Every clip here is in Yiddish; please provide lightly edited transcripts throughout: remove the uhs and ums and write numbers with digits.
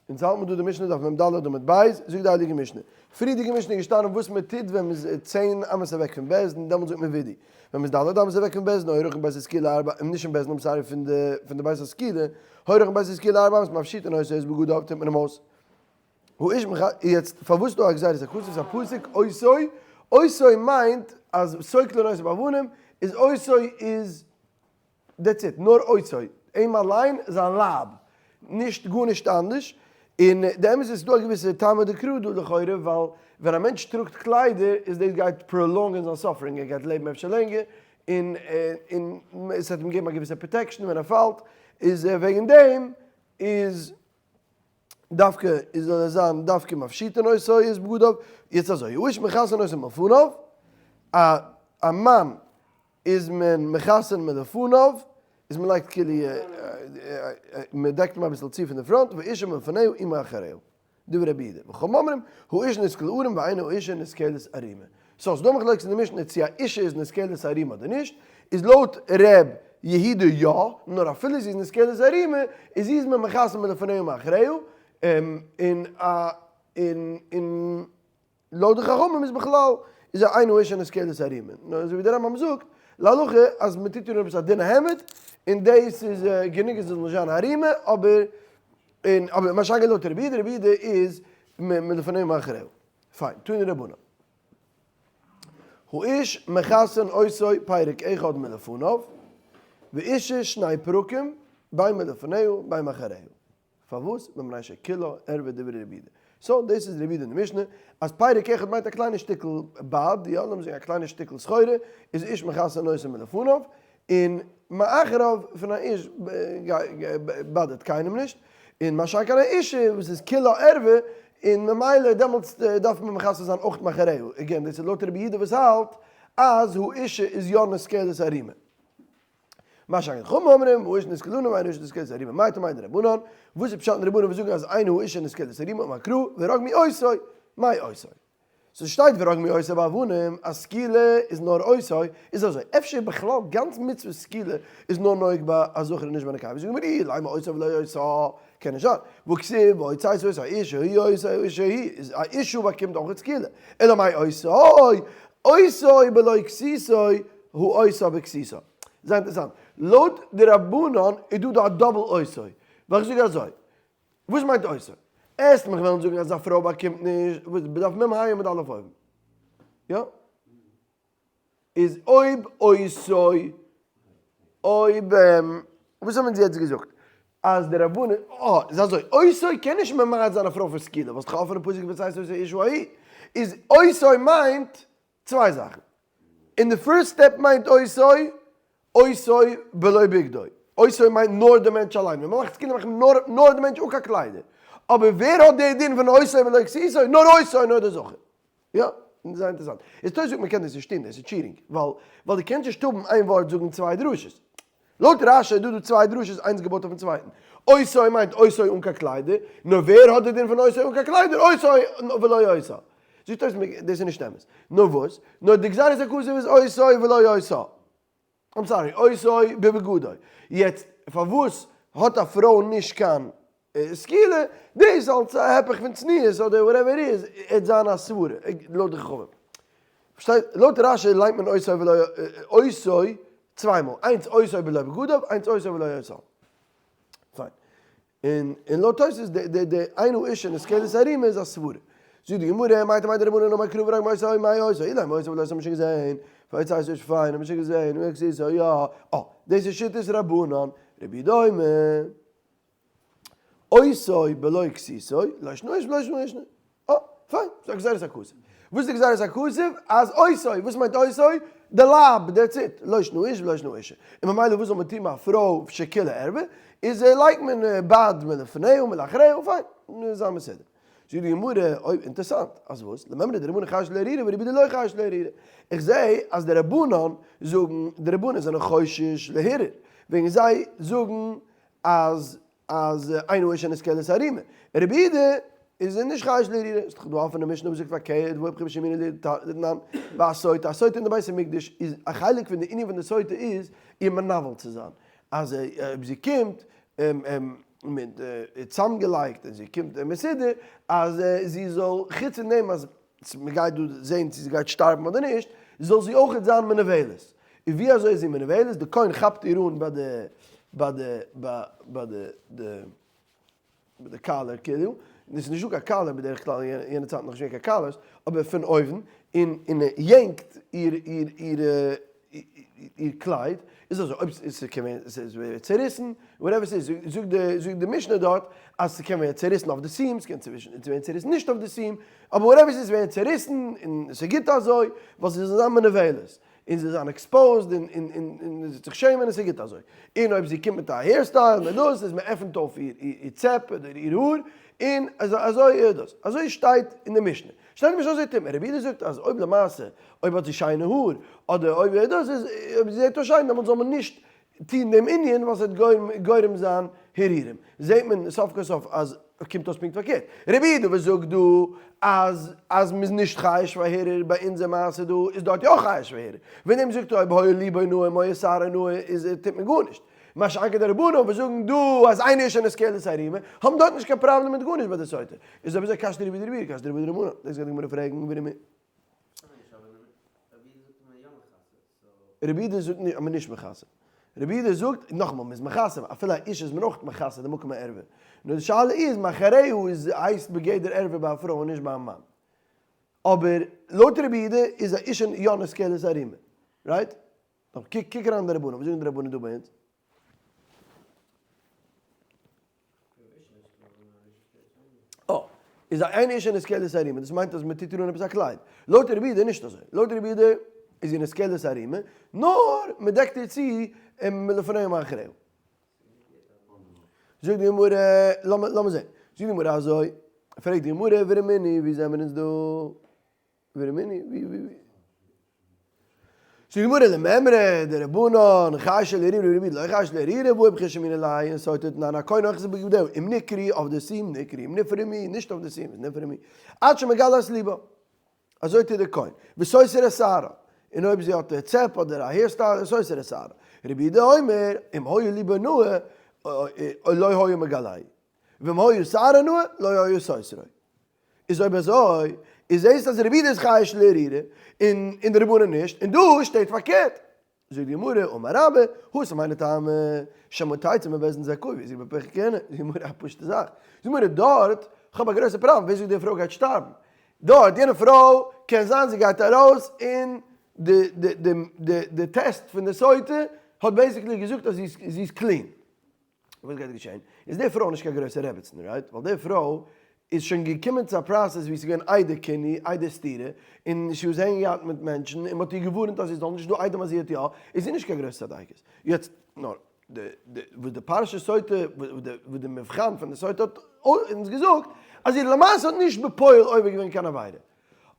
אונז האלט מיר דא די משנה דף מ ד עמוד ב', זאגט די הייליגע משנה, פריערדיגע משנה איז געשטאנען וואס מען טוט ווען מען איז צען אמות אוועק פון בית דין, דעמאלטס זאגט מען וידוי, ווען מען איז ד' אמות אוועק פון בית דין, היה רחוק מבית הסקילה ארבע, נישט אין בית דין, I'm sorry פון די פון די בית הסקילה, היה רחוק מבית הסקילה ארבע אמות מפשיטין אותו את בגדיו טוט מען אים אויס. האיש מח יעצט פארוואס איז דא א גזירת הכתוב ס'איז א פסוק אותו, אותו מיינט אז סוקלין אותו באבנים איז אותו איז that's it, נאר אותו, אים אליין, זיין לייב, נישט גארנישט אנדערש, און די אמת איז ס'דא א געוויסע טעמא דקרא דא לכאורה, ווייל ווען א מענטש טראגט קליידער איז דאס גייט prolong ען זיין suffering, ער גייט לעבן אפשר לענגער, און און עס וועט אים געבן א געוויסע protection ווען ער פאלט, איז וועגן דעם איז דווקא איז זאל ער זיין דווקא מפשיטין אותו את בגדיו, יעצט אזוי, האיש מכסין אותו מלפניו, א א מאן איז מען מכסין מלפניו, איז מען לייגט כאילו מען דעקט אים אביסל צו פון די front, ואשה מלפניה ומאחריה, דברי רבי יהודה, וחכמים אומרים, האיש נסקל ערום ואין האשה נסקלת ערומה. so ס'דא מחלוקת אין די משנה צו א אישה איז נסקלת ערומה אדער נישט, איז לויט ר' יהודה יא, נאר אפילו זי איז נסקלת ערומה, איז זי איז מען מכסין מלפניה ומאחריה, און א און און לויט די חכמים איז בכלל איז א אין האשה נסקלת ערומה, נאר אזוי ווי דער רמב ם זאגט להלכה אז מען טוט איר אן עפעס א דינע העמד און דאס איז גענוג עס זאל נישט זיין ערומה, אבער און אבער מה שאין כן לויט רבי יהודה, רבי יהודה איז מלפנים ומאחריה. פיין, תנו רבנן. האיש מכסין אותו פרק אחד מלפניו, ואשה שני פרקים בין מלפניה ובין מאחריה. פארוואס? מפני שכולה ערוה דברי רבי יהודה. so דאס איז רבי יהודה אין די משנה, אז פרק אחד מיינט א קליינע שטיקל בד, יא, לאמיר זאגן א קליינע שטיקל סחורה, איז איש מכסין אותו מלפניו, און מאחריו פון א איש bother ט קיינעם נישט, און מה שאין כן א אישה וואס איז כולה ערוה, און ממילא דעמאלטס דארף מען מכסה זיין אויך מאחריה, again דאס איז לויט רבי יהודה וואס האלט אז האישה איז יא נסקלת ערומה. מה שאין כן חכמים אומרים, האיש נסקל ערום ואין האשה נסקלת ערומה, מאי טעמא דרבנן, וואס איז פשט אין רבנן וואס זאגן אז אין האשה נסקלת ערומה, אמר קרא, ורגמו אותו, מאי אותו? ס'שטייט ורגמו אותו באבנים אז סקילה איז נאר אותו, איז אזוי, אפשר בכלל גאנץ מצוות סקילה איז נאר נוהג ביי א זכר און נישט ביי נקבה, זאגן מיר אילימא אותו ולא אותה, קען נישט זיין, והכתיב והוצאת אותו האיש ההוא אותו האשה ההיא, איז א אישה באקומט אויך סקילה, אלא מאי אותו, אותו בלא כסותו הא אותה בכסותה. זייער אינטערעסאנט, לויט די רבנן איז דא דא א double אותו, ווייל איך זאג אזוי, וואס מיינט אותו? עסט מיך וועלן זאגן אז א פרוי באקומט נישט, וואס בדף מ ה עמוד א' אויבן. יא? איז אויב אותו, אויב, וואס האבן אונז יעצט געזאגט? אז די רבנן, אה, איז אזוי, אותו קען נישט ממעט זיין א פרוי פון סקילה, ווייל ס'דאך א אפענע פסוק והוצאת אותו האשה ההיא. איז אותו מיינט צוויי זאכן. אין די first step מיינט אותו, אותו בלא בגדו. אותו מיינט נאר די מענטש אליין. ווען מ'מאכט סקילה מאכט מען נאר נאר די מענטש אן קיין קליידער. אבער ווער האט די דין פון אותו בלא כסותו? נאר אותו, נאר די זכר. יא, זייער אינטערעסאנט. איז תוס' זאגט מ'קען דאס נישט טון, דאס איז cheating. ווייל ווייל דו קענסט נישט האבן איין ווארט זאגן צוויי דרשות. לויט רש י איז דא דא צוויי דרשות איינס געבויט אויפן צווייטן. אותו מיינט אותו אן קיין קליידער, נאר ווער האט די דין פון אותו אן קיין קליידער? אותו ולא אותה. זאגט תוס' דאס איז נישט אמת. נאר וואס? נאר די גזירת הכתוב איז אותו ולא אותה. I'm sorry, אותו בבגדו. יעצט פארוואס האט א פרוי נישט קיין סקילה? דאס אלס א הפך פון צניעות אדער whatever איז, עט זיין א סברה לויט די חכמים. פארשטייט? לויט רש י ליינט מען אותו ולא אותו צוויי מאל, איינס אותו בלא בגדיו, איינס אותו ולא אותה. פיין. און און לויט תוס' די די די אין האשה נסקלת ערומה איז א סברה. זאגט די גמרא, מאי טעמא דרבנן אמר קרא ורגמו אותו מאי אותו, אילימא אותו ולא אותה האט מען שוין געזעהן, והוצאת איש פיין האט מען שוין געזעהן, וכסותו יא, אה, דאס איז שיטת רבנן, רבי יהודה אומר. אותו בלא כסותו, לא שנא איש ולא שנא אשה. אה, פיין, ס'איז א גזירת הכתוב. וואס איז די גזירת הכתוב? אז אותו, וואס מיינט אותו? די לייב, that's it. לא שנא איש ולא שנא אשה. און ממילא וואס זאל מען טון מיט א פרוי שכולה ערוה? איז לייגט מען בד מלפניה ומלאחריה, פיין, זיי מסודר. זאגט די גמרא, אוי, אינטערסאנט, אז וואס? למימרא דרבנן חיישי להרהורא ורבי יהודה לא חיישי להרהורא. איך זע אז די רבנן זאגן, די רבנן זענען חושש להרהור, וועגן זיי זאגן אז אז אין האשה נסקלת ערומה. רבי יהודה איז נישט חייש להרהורא, איז דאך דא אפענע משנה וואס זאגט פארקערט והיפכא בשמינא דתנן, והסוטה, א סוטה אין די בית המקדש איז א חלק פון די ענין פון די סוטה איז איר מנוול צו זיין, אז אויב זי קומט. מיט צאמגעלייגט און זי קומט מסודר אז זי זאל חוץ פון דעם אז מ'גייט דא זען צו זי גייט שטארבן אדער נישט, זאל זי אויכעט זיין מנוולת. און ווי אזוי איז זי מנוולת? די כהן כאפט איר אן ביי די ביי די ביי די די ביי די collar כאילו, און עס איז נישטא קיין collar בדרך כלל אין יענע צייטן נאכנישט געווען קיין collars, אבער פון אויבן, און און ער יענקט איר איר איר איר קלייד, איז אזוי אויב ס'קען ווערן ס'ווערט צעריסן, whatever ס'איז, זאגט די זאגט די משנה דארט אז ס'קען ווערן צעריסן אויף די seam, ס'קען ווערן צעריסן נישט אויף די seam, אבער whatever ס'איז ווערן צעריסן און ס'גוט אזוי, ווייל זי זאל זיין מנוולת, און זי זאל זיין exposed און און און און זי וועט זיך שעמען און ס'גוט אזוי. און אויב זי קומט מיט א hairstyle מיט דאס איז מ'עפנט אויף איר איר צעפ אדער איר האר און אזוי איז דאס. אזוי שטייט אין די משנה. שטייט נישט אזוי טוט מען. רבי יהודה זאגט אז אויב למעשה אויב האט זי שיינע האר אדער אויב דאס איז אויב זי זעט אויס שיין דעמאלטס זאל מען נישט טון דעם ענין ווייל ס'וועט גורם זיין הרהורים. זעט מען סוף כל סוף אז קומט אויס פונקט פארקערט. רבי יהודה וואס זאגט דא אז אז מ'איז נישט חייש פאר הרהור ביי אונזער מעשה דא איז דארט יא חייש פאר הרהור. ווען דעם זאגט ער אויב היה ליבו נאה אם היה שערו נאה איז טוט מען גארנישט. מה שאין כן די רבנן וואס זאגן דא אז אין אשה נסקלת ערומה האבן דארט נישט קיין פראבלעם מיט גארנישט ביי די סוטה. איז אויב אזוי קשיא דרבי דרבי קשיא דרבי דרבנן. דאס גייט די גמרא פרעגן ווען רבי יהודה זאגט נישט אז מען איז נישט מכסה. רבי יהודה זאגט, נאכאמאל, מען איז מכסה, אפילו א איש איז מען אויך מכסה די מקום הערווה. נאר די שאלה איז, מאחריה איז הייסט בגדר ערווה ביי א פרוי און נישט ביי א מאן. אבער לויט רבי יהודה איז א איש יא נסקלת ערומה. right? קוק קוק אריין אין די רבנן, וואס זאגן די רבנן דא ביי אונז? אה, איז א אין אשה נסקלת ערומה, דאס מיינט אז מען טוט איר אן עפעס א קלייד. לויט רבי יהודה נישט אזוי. לויט רבי יהודה איז זי נסקלת ערומה, נאר מען דעקט איר צו מלפניה ומאחריה. זאגט די גמרא, לאמיר זען. זאגט די גמרא אזוי, פרעגט די גמרא, ורמינהי, ווי זעמיר אונז דא? ורמינהי, ווי ווי ווי. זאגט די גמרא למימרא דרבנן חיישי להרהורא ורבי יהודה לא חייש להרהורא והא איפכא שמעינן ליה אין סוטה תנן הכהן אוחז בבגדיה אם נקרעו אויף די seam נקרעו אם נפרמו נישט אויף די seam איז נפרמו עד שמגלה את לבה אזוי טוט דער כהן וסותר את שערה און אויב זי האט צעפ אדער א hairstyle איז סותר את שערה רבי יהודה אומר אם היה לבו נאה לא היה מגלהו ואם היה שערו נאה לא היה סותרו. איז אויב אזוי איז זעהסט אז רבי יהודה איז חייש להרהורא און און די רבנן נישט, און דא שטייט פארקערט. זאגט די גמרא, אמר רבה, התם היינו טעמא, שמא תצא מבית דין זכאי ויזרקו בפך כהונה, זאגט די גמרא א פשוטע זאך, זאגט די גמרא דארט, כ'האב א גרויסע פראבלעם, ווער זאגט די פרוי גייט שטארבן? דארט יענע פרוי קען זיין זי גייט ארויס און די די די די די טעסט פון די סוטה האט basically געזאגט אז זי איז clean. וואס גייט געשען? איז די פרוי נישט קיין גרויסע רעבעצן, right? ווייל די פרוי איז שוין געקומען צו א process ווי עס איז געווען איידער קינוי, איידער סתירה, און she was hanging out מיט מענטשן, און מ'האט איר געווארנט אז זי זאל נישט, דא איידעם אז זי האט יא, איז זי נישט קיין גרויסע צדיקת. יעצט, נאר, די, די, וואס די פרשת סוטה, וואס די מבחן פון די סוטה האט אונז געזאגט, אז זי למעשה האט נישט בפועל עובר געווען קיין עבירה.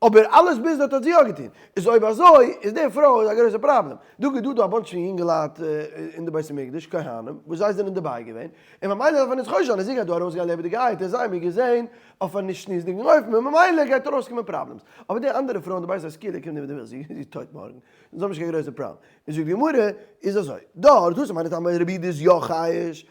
אבער אלעס ביז דארט האט זי יא געטון. איז אויב אזוי איז די פרוי איז א גרויסע פראבלעם. דא געדא דא א bunch פון יונגעלייט אין די בית המקדש, כהנים, וואס זיי זענען דערביי געווען, און ממילא דארף מען אונז חושש זיין אז זי גייט דא ארויסגיין לעבעדיגעהייט, און זיי האבן איר געזען אויף א נישט צניעות'דיגן אופן, און ממילא גייט ארויסקומען problems. אבער די אנדערע פרוי אין די בית הסקילה קומט ווי דו ווילסט, זי איז טויט מארגן, זיי האבן נישט קיין גרויסע פראבלעם. און זאגט די גמרא, איז אזוי, דארט וואס מיינט אז רבי יהודה איז יא חייש,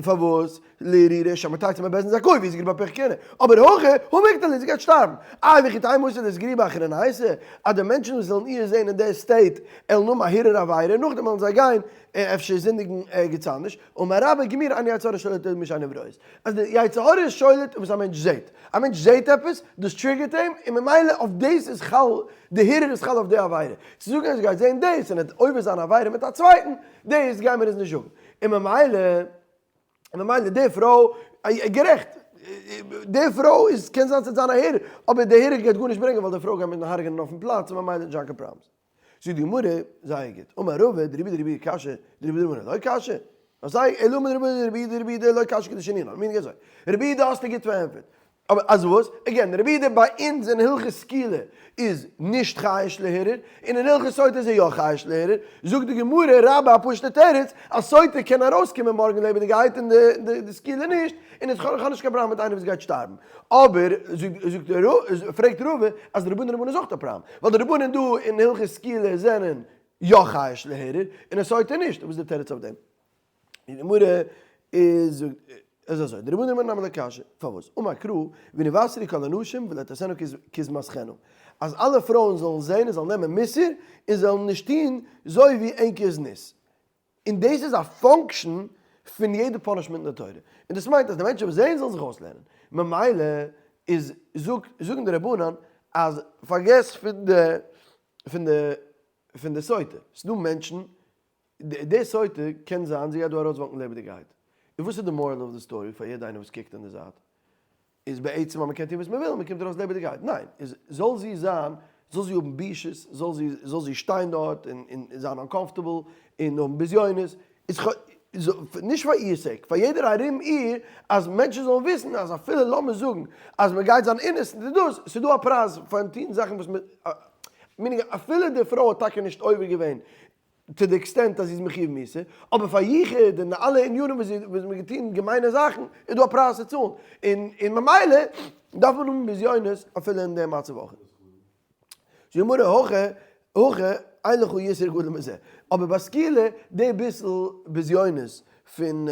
פארוואס? להרהורא שמא תצא מבית דין זכאי ויזרקו בפך כהונה. אבער הכא הא מיקטלא זי גייט שטארבן. איי וכי תימא אתי לאיתגרויי באחרונייתא אז די מענטשן וואס וועלן איר זעהן אין די state עלן האבן א הרהור עבירה נאכדעם וועלן זיי גיין אפשר זינדיגן ערגעץ אנדערש. אמר רבה גמור אין יצר הרע שולט אלא במי שעיניו רואות. אז די יצר הרע איז שולט אין וואס א מענטש זעהט. א מענטש זעהט עפעס, דאס trigger ט אים, און ממילא אויף דאס איז חל, די הרהור איז חל אויף די עבירה. צו זאגן אז ער גייט זעהן דאס און ער וועט עובר זיין עבירה מיט א צווייטן, דאס גייען מיר אונז נישט זאגן. און ממילא, און ממילא די פרוי, גערעכט, די פרוי איז, קען זיין ס'וועט זיין א הרהור, אבער די הרהור גייט גארנישט ברענגען ווייל די פרוי גייט מען הרג'נען אויפן פלאץ און ממילא נישט זיין קיין problems. זאגט די גמרא, זייער גוט, אמר רבא, דרבי דרבי קשיא, דרבי דרבנן לא קשיא, אזי אלא אמר רבא דרבי דרבי לא קשיא כדשנינן, meaning אזוי, רבי יהודה האסטו גוט פארענטפערט, אבער אז וואס? again, רבי יהודה ביי אונז אין הלכות סקילה איז נישט חייש להרהור, און אין הלכות סוטה איז ער יא חייש להרהור, זאגט די גמרא רבה א פשוט'ע תירוץ, אז סוטה קען ארויסקומען מארגן לעבעדיגעהייט און די סקילה נישט, און איך האב נישט קיין פראבלעם מיט איינער וואס גייט שטארבן. אבער זאגט פרעגט רבא אז די רבנן רבנן איז אויך א פראבלעם, ווייל די רבנן דא אין הלכות סקילה זענען יא חייש להרהור, און אין סוטה נישט, וואס איז די תירוץ אויף דעם? די גמרא איז זאגט. איז אזוי, די רבנן נעמען א קשיא, פארוואס? אמר קרא, ונבשרי כל הנשים ולא תעשינה כזמתכנה, אז אלע פרויען זאלן זען און זאלן נעמען מוסר און זאלן נישט טון זוי ווי ענקער זנות. און דאס איז א function פון יעדע punishment אין די תורה, און דאס מיינט אז די מענטשן וואס זעען זאלן זיך אויסלערנען, ממילא איז זאגט זאגן די רבנן אז פארגעס פון די פון די פון די סוטה, ס'דא מענטשן די סוטה קען זיין זי גייט דא ארויס walk ן לעבעדיגערהייט, און וואס איז די moral of the story פאר יעדע איינער וואס קוקט אין די זייט? איז בעצם אז מען קען טון וואס מען וויל, מען קומט ארויס לעבעדיגערהייט, ניין, איז זאל זי זיין, זאל זי האבן בושות, זאל זי, זאל זי שטיין דארט און און זיין uncomfortable און האבן בזיונות, איז נישט פאר איר sake, פאר יעדער ארום איר, אז מענטשן זאלן וויסן אז אפילו לאמיר זאגן אז מען גייט זיין innocent איז דאס, ס'איז דא א פרייז פארן טון זאכן וואס מען, meaning אפילו די פרוי האט טאקע נישט עובר געווען to the extent אז זי איז מחיוב מיתה, אבער פאר יחוד און אלע ענינים וואס זי וואס מ'האט געטון געמיינע זאכן איז דא א פרייז צו צאלן, און און ממילא דארף מען האבן בזיונות אפילו אין די מצב אויך. זאגט די גמרא הכא הכא אין לך יסור גדול מזה, אבער ביי סקילה די ביסל בזיונות פון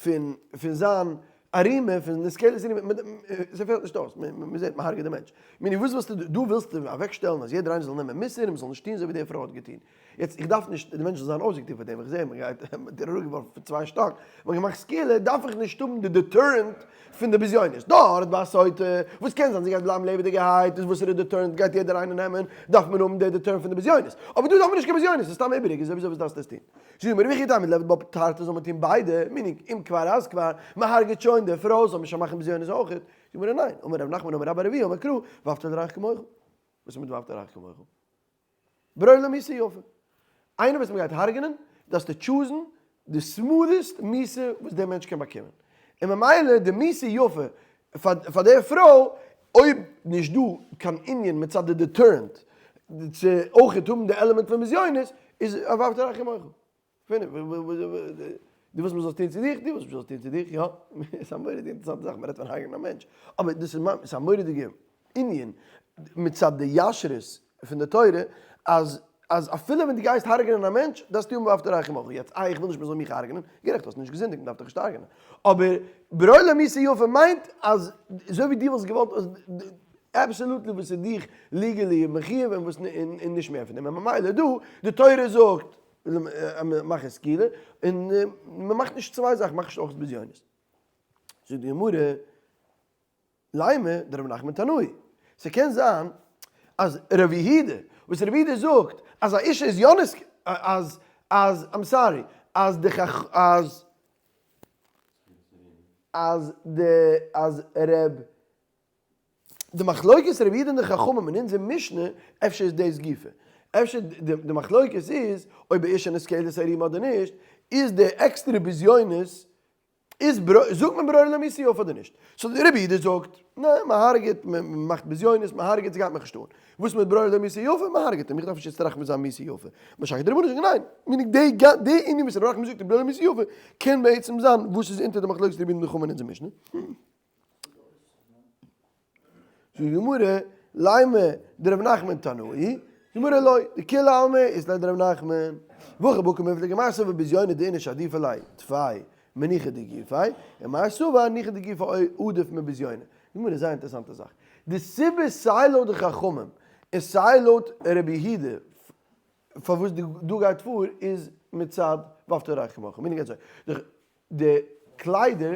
פון פון זיין ערימה פון נסקלת ערימה ס'פעלט נישט אויס מ'זעט מ'הרג'עט די מענטש מיני וואס ווילסטו דא ווילסטו אוועק שטעלן אז יעדער איינער זאל נעמען מוסר און מ'זאל נישט טון אזוי ווי די פרוי האט געטון יעצט איך דארף נישט די מענטש זאל זיין אויסגעטון פאר דעם איך זע מ'גייט מ'האט איר אראפגעווארפן פון צוויי שטאק מ'האט געמאכט סקילה דארף איך נישט האבן די deterrent פון די בזיונות דארט ביי א סוטה וואס קען זיין זי גייט בלייבן לעבעדיגערהייט איז וואסערע deterrent גייט יעדער איינער נעמען דארף מען האבן די deterrent פון די בזיונות אבער דא דארף מען נישט קיין בזיונות ס'איז סתם איבעריג איז אויב אזוי וואס דארפסטו עס טון זאגט מיר וכי תימא ליעבד בה תרתי זאל מען טון ביידע, meaning אם כבר אז כבר, מען הרג'עט שוין די פרוי זאל מען שוין מאכן בזיונות אויכעט, זאגט מיר ניין, אמר ר' נחמן אמר רבה בר אבוה אמר קרא, ואהבת לרעך כמוך, וואס איז מיט ואהבת לרעך כמוך? ברור למיתה יפה, איינער וואס מען גייט הרג'נען דארפסטו choose ן די smoothest מיתה וואס דער מענטש קען באקומען, און ממילא די מיתה יפה פאר דער פרוי, אויב נישט דא קיין ענין מצד די deterrent צו אויכעט האבן די עלעמענט פון בזיונות, איז ואהבת לרעך כמוך. דו ווילסט מ'זאל עס טון צו דיך, דו ווילסט מ'זאל עס טון צו דיך, יא. ס'איז א מורא'דיגע אינטערעסאנטע זאך, מ'רעדט פון הרג'נען א מענטש, אבער דאס איז ממש, ס'איז א מורא'דיגע ענין מצד די ישרות פון די תורה, אז אז אפילו ווען דו גייסט הרג'נען א מענטש, דארפסטו האבן ואהבת לרעך כמוך. יעצט, איי איך וויל נישט מ'זאל מיך הרג'נען, גערעכט, האסט נישט געזינדיגט, מ'דארף דיך נישט הרג'נען. אבער ברור למיתה יפה מיינט אז אזוי ווי דו וואלסט געוואלט אז absolutely וואס איז דיך legally מחיוב און וואס און נישט מער פון דעם. און ממילא דא, די תורה זאגט מאך סקילה, און מ'מאכט נישט צוויי זאכן, מאך נישט אויך בזיונות. זאגט די גמרא, לימא דרב נחמן תנאי. ס'קען זיין אז ר' יהודה, וואס ר' יהודה זאגט אז א אישה איז יא נס אז אז I'm sorry אז די חכ אז אז די אז ר' די מחלוקת ר' יהודה און די חכמים אין אונזער משנה אפשר איז דאס גופא. אפשר די מחלוקת איז אויב א אישה נסקלת ערימה אדער נישט, איז די עקסטערע בזיונות איז זאגט מען ברור למיתה יפה אדער נישט? so די רבי יהודה זאגט, ניין מען הרג'עט, מען מאכט בזיונות, מען הרג'עט, ס'גייט מיך נישט אן. וואס מיט ברור למיתה יפה? מען הרג'עט אים, איך דארף נישט יעצט טראכטן מיט זיין מיתה יפה. משא"כ די רבנן זאגן ניין, meaning די די ענין וואס ר' נחמן זאגט ברור למיתה יפה קען בעצם זיין וואס איז אונטער די מחלוקת רבי יהודה און די חכמים אין אונזער משנה. זאגט די גמרא, לימא דרב נחמן תנאי, גמרא לא, דכולי עלמא אית ליה דרב נחמן, והכא בהא קמיפלגי מר סבר בזיונא דאיניש עדיפא ליה טפי מניחא דגופיה, און מר סבר ניחא דגופיה עדיף מבזיונא. גמרא זייער אינטערעסאנטע זאך. די סיבה סיי לויט די חכמים און סיי לויט רבי יהודה פארוואס דא גייט פאר איז מצד ואהבת לרעך כמוך. meaning אזוי, די קליידער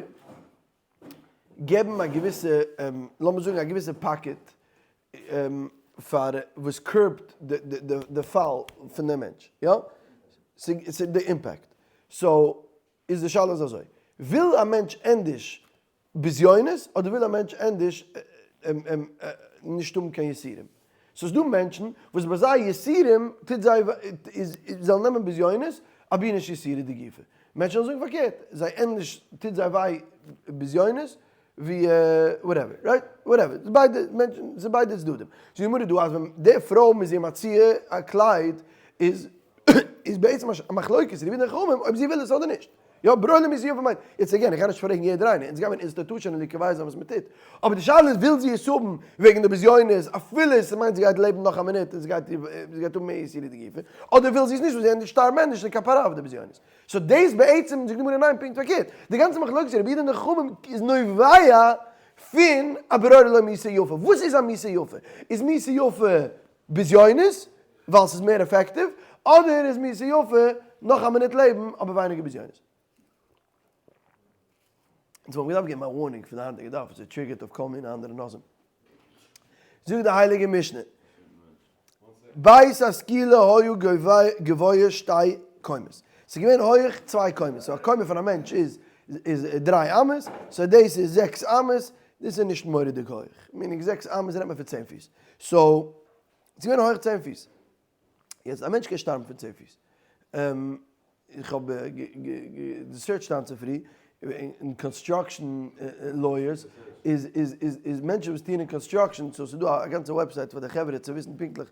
געבן א געוויסע, לאמיר זאגן א געוויסע pocket פאר וואס curb ט די פאל פון די מענטש, יא? ס'איז די impact. so איז די שאלה איז אזוי, וויל א מענטש ענדערש בזיונות אדער וויל א מענטש ענדערש נישט האבן קיין יסורים? ס'איז דא מענטשן וואס ביי זיי יסורים טוט זיי איז זאלן נעמען בזיונות אבי נישט יסורי דגופא. מענטשן זאלן זאגן פארקערט, זיי ענדערש טוט זיי וויי בזיונות ווי whatever, right? Whatever, ביידע מענטשן, ס'איז ביידע צדדים. זאגט די גמרא דא אז ווען די פרוי מ'איז איר מציע א קלייד איז איז בעצם א מחלוקת רבי יהודה און חכמים אויב זי וויל עס אדער נישט. יא, ברורה למיתה יפה מיינט, יעצט again, איך גיי נישט פרעגן יעדער איינער, אונז גיימיר institutionally קובע זיין וואס מען טוט, אבער די שאלה איז וויל זי עס האבן וועגן די בזיונות, אפילו עס מיינט זי גייט לעבן נאך א מינוט און זי גייט זי גייט האבן מער יסורי דגופא, אדער וויל זי עס נישט ווייל זי ענדערש שטארבן ענדערש און כפרה אויף די בזיונות. so דאס בעצם זאגט די גמרא ניין פונקט פארקערט, די גאנצע מחלוקת רבי יהודה און די חכמים איז נובע פון א ברורה לו מיתה יפה, וואס איז א מיתה יפה? איז מיתה יפה בזיונות ווייל ס'איז מער effective, אדער איז מיתה יפה נאך א מינוט לעבן אבער ווייניגער בזיונות? אונז וואלטן געדארפט געבן א warning פון די היינטיגע דף, עס trigger ט אויף כל מיני אנדערע נושאים. זאגט די הייליגע משנה, בית הסקילה היה גבוה שתי קומות, ס'איז געווען הויעך צוויי קומות, so א קומה פון א מענטש איז איז דריי אמות, so דאס איז זעקס אמות, דאס איז נישט מורא'דיג הויעך, meaning זעקס אמות רעדט מען פון צען פיס, so ס'איז געווען הויעך צען פיס. יעצט א מענטש קען שטארבן פון צען פיס. איך האב גע search ט היינט צופרי אין construction lawyers איז איז איז איז מענטשן וואס טוען אין construction so ס'איז דא א גאנצע website פאר די חברה צו וויסן פונקטליך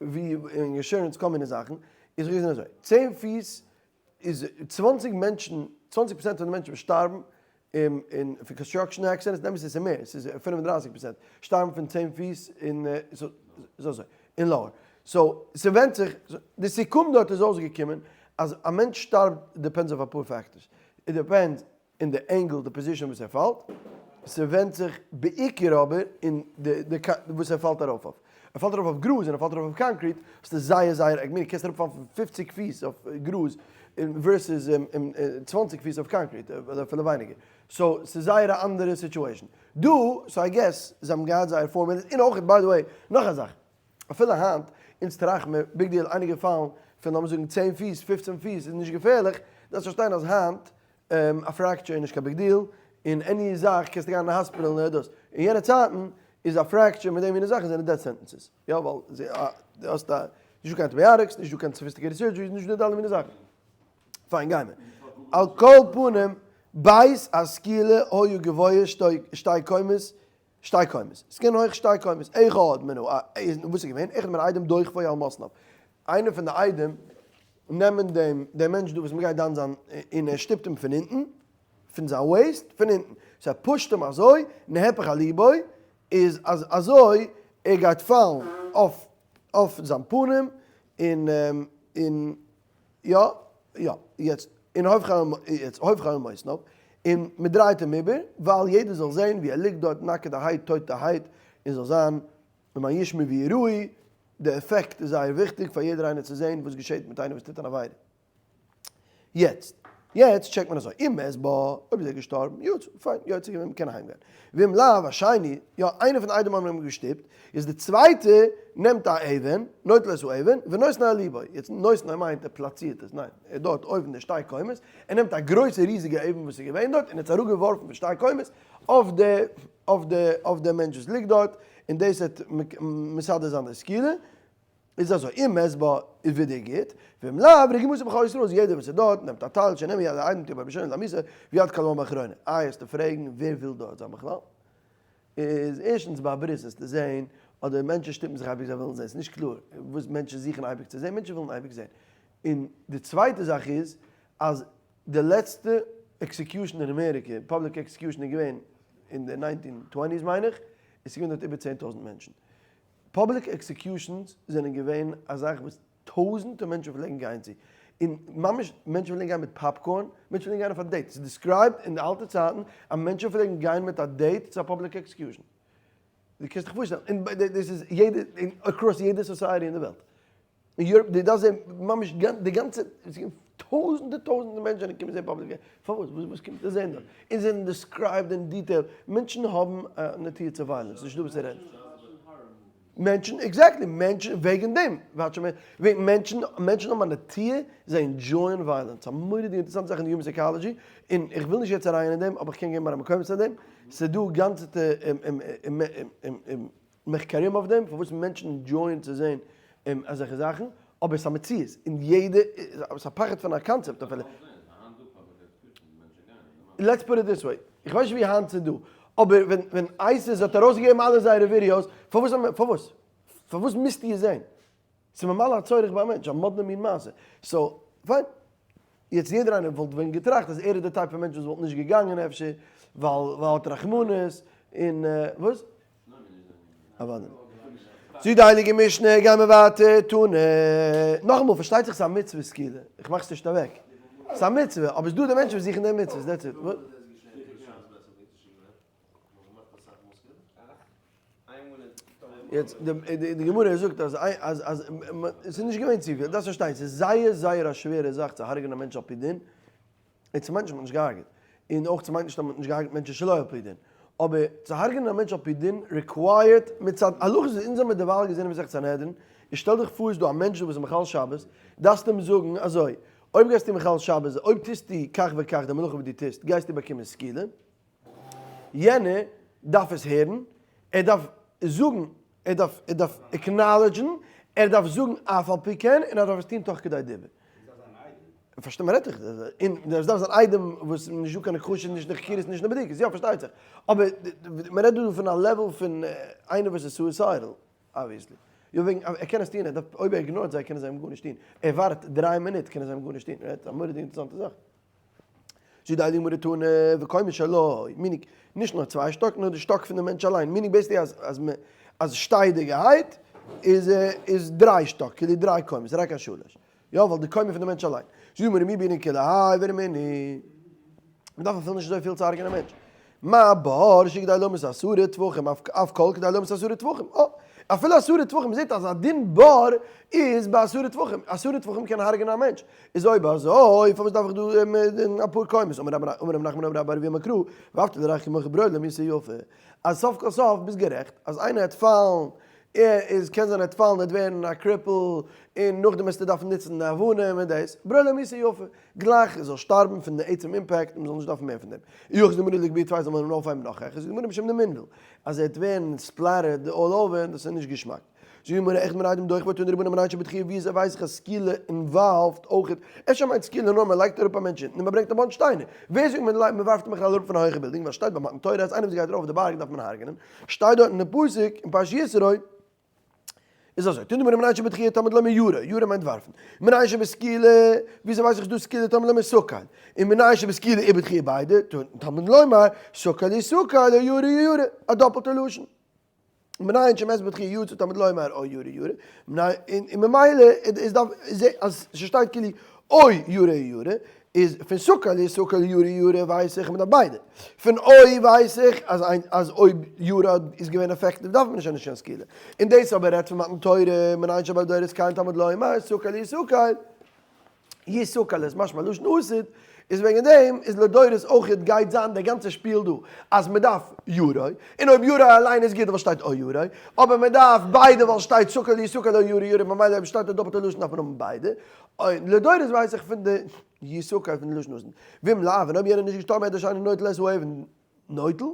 ווי אין אינשורענס כל מיני זאכן איז געווען אזוי צען פיס איז צוואנציג מענטשן, צוואנציג פראצענט פון די מענטשן וואס שטארבן אין פון construction accidents, נעם עס עס איז מער, עס איז 35 פראצענט, שטארבן פון צען פיס און אזוי און lower. so ס'ווענדט זיך, די סיכום דארט איז אויסגעקומען אז א מענטש שטארבט depends אויף אפאר factors, it depends אין די angle די position וואס ער פאלט, ס'ווענדט זיך בעיקר אבער אין די די וואס ער פאלט ארויף אויף. ער פאלט ארויף אויף גראז און ער פאלט ארויף אויף concrete האסטו זייער זייער I mean קענסט אראפפאלן פון פופציג פיס אויף גראז versus צוואנציג פיס אויף concrete אדער אפילו ווייניגער. so ס'איז זייער א אנדערע situation דא, so I guess זיי האבן געהאט זייער פארמולעס און אויך by the way נאך א זאך אפילו היינט אונז טראכט מיר big deal אייניגע פאלן פון לאמיר זאגן צען פיס פופצען פיס איז נישט געפערליך, דארפסט פארשטיין אז היינט א fracture איז נישט קיין big deal, און any זאך קענסטו גיין אין האספיטאל און דאס. אין יענע צייטן איז א fracture מיט די מינע זאכן זענען death sentences. יא ווייל דו האסט א, נישט דא קיין antibiotics, נישט דא קיין sophisticated surgeries, נישט דא די אלע מינע זאכן. פיין גיימער. על כל פנים, בית הסקילה היה גבוה שתי קומות, שתי קומות. ס'קען הויך שתי קומות. אחד מן ה, וואס איז געווען? אחד מן העדים דוחפו על מתניו. איינער פון די עדים נעמען דעם דעם מענטש דא וואס מ'גייט דן זיין און ער שטופט אים פון אונטן, פון זיין waist, פון אונטן. so ער push ט אים אזוי, נהפך על ליבו, איז אז אזוי ער גייט פאלן אויף אויף זיין פנים און און יא יא יעצט און יעצט הופכו על מתניו און מ'דרייט אים איבער ווייל יעדער זאל זען ווי ער ליגט דארט נאקעטערהייט טויטערהייט און זאל זיין למען ישמעו ויראו, די עפעקט איז זייער וויכטיג פאר יעדער איינער צו זען וואס געשעט מיט איינער וואס טוט אן עבירה. יעצט, יעצט check ט מען אזוי, אם מת בה, אויב איז ער געשטארבן, יצא, פיין, יוצא געווען, מ'קען אהיים גיין. ואם לאו, השני, יא, איינער פון די עדים האבן אים געשטופט, איז די צווייטע נעמט א אבן, נוטל את האבן, ונותנה על ליבו, יעצט נותנה מיינט ער פלאצירט עס, ניין, ער איז דארט אויבן די שתי קומות, ער נעמט א גרויסע ריזיגע אבן וואס איז געווען דארט און האט עס אראפגעווארפן פון שתי קומות אויף די אויף די אויף די מענטש וואס ליגט דארט, און דאס וועט מסדר זיין די סקילה, איז אזוי, אם מת בה איז ווידער גוט, ואם לאו, רגמתו בכל ישראל, אז יעדער וואס איז דארט נעמט א טייל, שנאמר יד העדים תהיה בראשונה למיתה, ויד כל העם באחרונה. איי וועסטו פרעגן ווער וויל דארט זיין בכלל? איז ערשטנס ביי א ברית וועסטו זעהן אדער מענטשן שטופן זיך אייביג זיי ווילן זעהן, ס'איז נישט קלאר וואס מענטשן זוכן אייביג צו זעהן, מענטשן ווילן אייביג זעהן. און די צווייטע זאך איז אז די לעצטע execution אין אמעריקע, public execution איז געווען אין די nineteen twenties מיין איך, עס איז געווען דארט איבער 10,000 מענטשן. public executions זענען געווען א זאך וואס טויזענטער מענטשן פלעגן גיין צו, און ממש מענטשן פלעגן גיין מיט popcorn, מענטשן פלעגן גיין אויף א date, ס'איז described אין די אלטע צייטן אז מענטשן פלעגן גיין מיט א date צו א public execution. דו קענסט דיך פארשטעלן, און דאס איז יעדע, across יעדע society אין די וועלט. אין Europe, די דארפסט זען ממש די גאנצע, טויזענטער טויזענטער מענטשן זענען געקומען זען public, פארוואס? וואס קומט ער זען דארט? און זיי זענען described אין detail, מענטשן האבן א נטיה צו violence, נישטא וואס צו רעדן. מענטשן, exactly, מענטשן, וועגן דעם, וואטש מיר, וועגן מענטשן, מענטשן האבן א נטיה, זיי enjoy ען violence, א מורא'דיגע אינטערעסאנטע זאך אין די human psychology, און איך וויל נישט יעצט אריין אין דעם, אבער איך קען געבן מראה מקומות צו דעם, ס'איז דא גאנצעטע מחקרים אויף דעם, פארוואס מענטשן enjoy ען צו זען אזעלכע זאכן, אבער ס'איז א מציאות, און יעדע, ס'איז א פחד פון א קאנצעפט אפילו. Let's put it this way, איך ווייס נישט ווי היינט ס'איז דא, אבער ווען ווען ISIS האט ארויסגעגעבן אלע זייערע ווידיאוס, פארוואס האט מען, פארוואס? פארוואס מוזטו עס זען? ס'איז ממלא א צורך ביי א מענטש, א מאדנע מין מעשה. so, פיין. יעצט יעדער איינער וואלט ווען געטראכט אז ער איז די type פון מענטש וואס וואלט נישט געגאנגען אפשר ווייל ער האט רחמנות און וואס? אוודאי. זאגט די הייליגע משנה, גייען מיר ווייטער, תנא. נאכאמאל, פארשטייט זיך ס'איז א מצוה סקילה, איך מאך עס נישט אוועק. ס'איז א מצוה, אבער ס'איז דא די מענטשן וואס זוכן די מצוות, that's it. יעצט, די גמרא זאגט אז אז אז ס'איז נישט געווען צופיל, דארפסט פארשטיין, ס'איז זייער זייער א שווערע זאך צו הרג'נען א מענטש על פי דין, און ס'מיינט נישט מ'האט נישט געהארגעט, און אויך ס'מיינט נישט אז מ'האט נישט געהארגעט מענטשן שלא על פי דין, אבער צו הרג'נען א מענטש על פי דין required מצד הלכות וואס אונז האמיר דערווייל געזען אין מסכת סנהדרין, איז שטעל דיך פאר איז דא א מענטש דא וואס איז מחלל שבת, דארפסטו אים זאגן אזוי, אויב גייסטו מחלל שבת זיין, אויב טוסטו כך וכך די מלאכה וואס דו טוסט, גייסטו באקומען סקילה, יענער דארף עס הערן, ער דארף זאגן, ער דארף ער דארף acknowledge ן, ער דארף זאגן אף על פי כן, און ער דארף עס טון תוך כדי דיבור. פארשטיי מ'רעדט דאך, און עס דארף זיין עדים וואס נישט דא קיין הכחשות נישט די חקירות נישט די בדיקות, יא פארשטייט זיך, אבער מ'רעדט דא פון א level פון איינער וואס איז suicidal, obviously. יא וועגן ער קען עס טון, ער דארף אויב ער ignore ט זיי קענען זיי אים גארנישט טון, ער ווארט דריי מינוט קענען זיי אים גארנישט טון, right? א מורא'דיגע אינטערעסאנטע זאך. זאגט די הייליגע גמרא תנא וקומה שלו, meaning נישט נאר צוויי שטאק נאר די שטאק פון די מענטש אליין, meaning basically אז אז מען אז שטיידיגערהייט איז איז דריי שטאק כאילו דריי קומות רק א שלש, יא ווייל די קומה פון די מענטש אליין, זאגט די גמרא מי בעינן כולי האי ורמינהי, מען דארף אפילו נישט אזוי פיל צו הרג'ענען א מענטש, מה בור שכדי להמית עשרה טפחים אף כל כדי להמית עשרה טפחים, אה, אפילו עשרה טפחים, מען זעט אז א דין בור איז ביי עשרה טפחים, עשרה טפחים קען הרג'ענען א מענטש, איז אויב אזוי פארוואס דארף איך דא אפאר קומות, אמר רב נחמן אמר רבה בר אבוה אמר קרא, ואהבת לרעך כמוך ברור למיתה יפה, אז סוף כל סוף ביסט גערעכט אז איינער העט פאלן, ער איז קען זיין ער העט פאלן ער העט ווערן א cripple, און נאכדעם וועסטו דארפן נוצן אבנים און דאס, ברור למיתה יפה, גלייך ער זאל שטארבן פון די עצם impact און מ'זאל נישט דארפן מער פון דעם. אי הכי זאגט די גמרא לגבי צוויי זאל מען אים אויפהייבן נאך העכער, זאגט די גמרא משום דמינוול, אז ער וועט ווערן splattered all over, דאס איז נישט געשמאק. זאגט די גמרא אחד מן העדים דוחה ותנו רבנן מנין שבדחיה ווי אזוי ווייס איך אז סקילה involved אויך, אפשר מיינט סקילה נאר מען לייגט אראפ א מענטש אונטן און מען ברענגט א bunch שטיינער, ווער זאגט מען מען ווארפט אים בכלל אראפ פון א הויכע בילדינג ווייל שטייט ביי מתן תורה אז איינער וואס גייט ארויף די בארג דארף מען הרג'נען, שטייט דארט אין די פסוק אין פרשת יתרו, איז אזוי, תנו רבנן מנין שבדחיה תלמוד לומר ירה, ירה מיינט ווארפן, מנין שבסקילה, וויאזוי ווייס איך ס'דא סקילה תלמוד לומר סקל, און מנין שבסקילה ובדחיה ביידע, תלמוד לומר סקל יסקל או ירה יירה, א דאפלטע לשון. מנין שמת בדחיה יצא תלמוד לומר או ירה יירה, און ממילא איז דארף אז ס'שטייט כאילו או ירה יירה, איז פון סקל יסקל ירה יירה ווייס איך מ'דארף ביידע. פון אוי ווייס איך אז אז אויב ירה איז געווען effective דארף מען נישט נישט קיין סקילה. און דאס אבער רעדט פון מתן תורה, מנין שבדורות כן תלמוד לומר סקל יסקל. יסקל איז משמע לשון עתיד, איז וועגן דעם איז לדורות אויכעט גייט זיין די גאנצע שפיל דא אז מ'דארף ירה, און אויב ירה אליין איז גוט ווייל שטייט או ירה, אבער מ'דארף ביידע ווייל שטייט סקל יסקל או ירה יירה ממילא אויב שטייט א דאפלטע לשון דארף מען האבן ביידע. און לדורות ווייס איך פון די יסקל פון די לשון עתיד. ואם לאו, און אויב יענער איז נישט געשטארבן עד שאינו נוטל את האבן נוטל?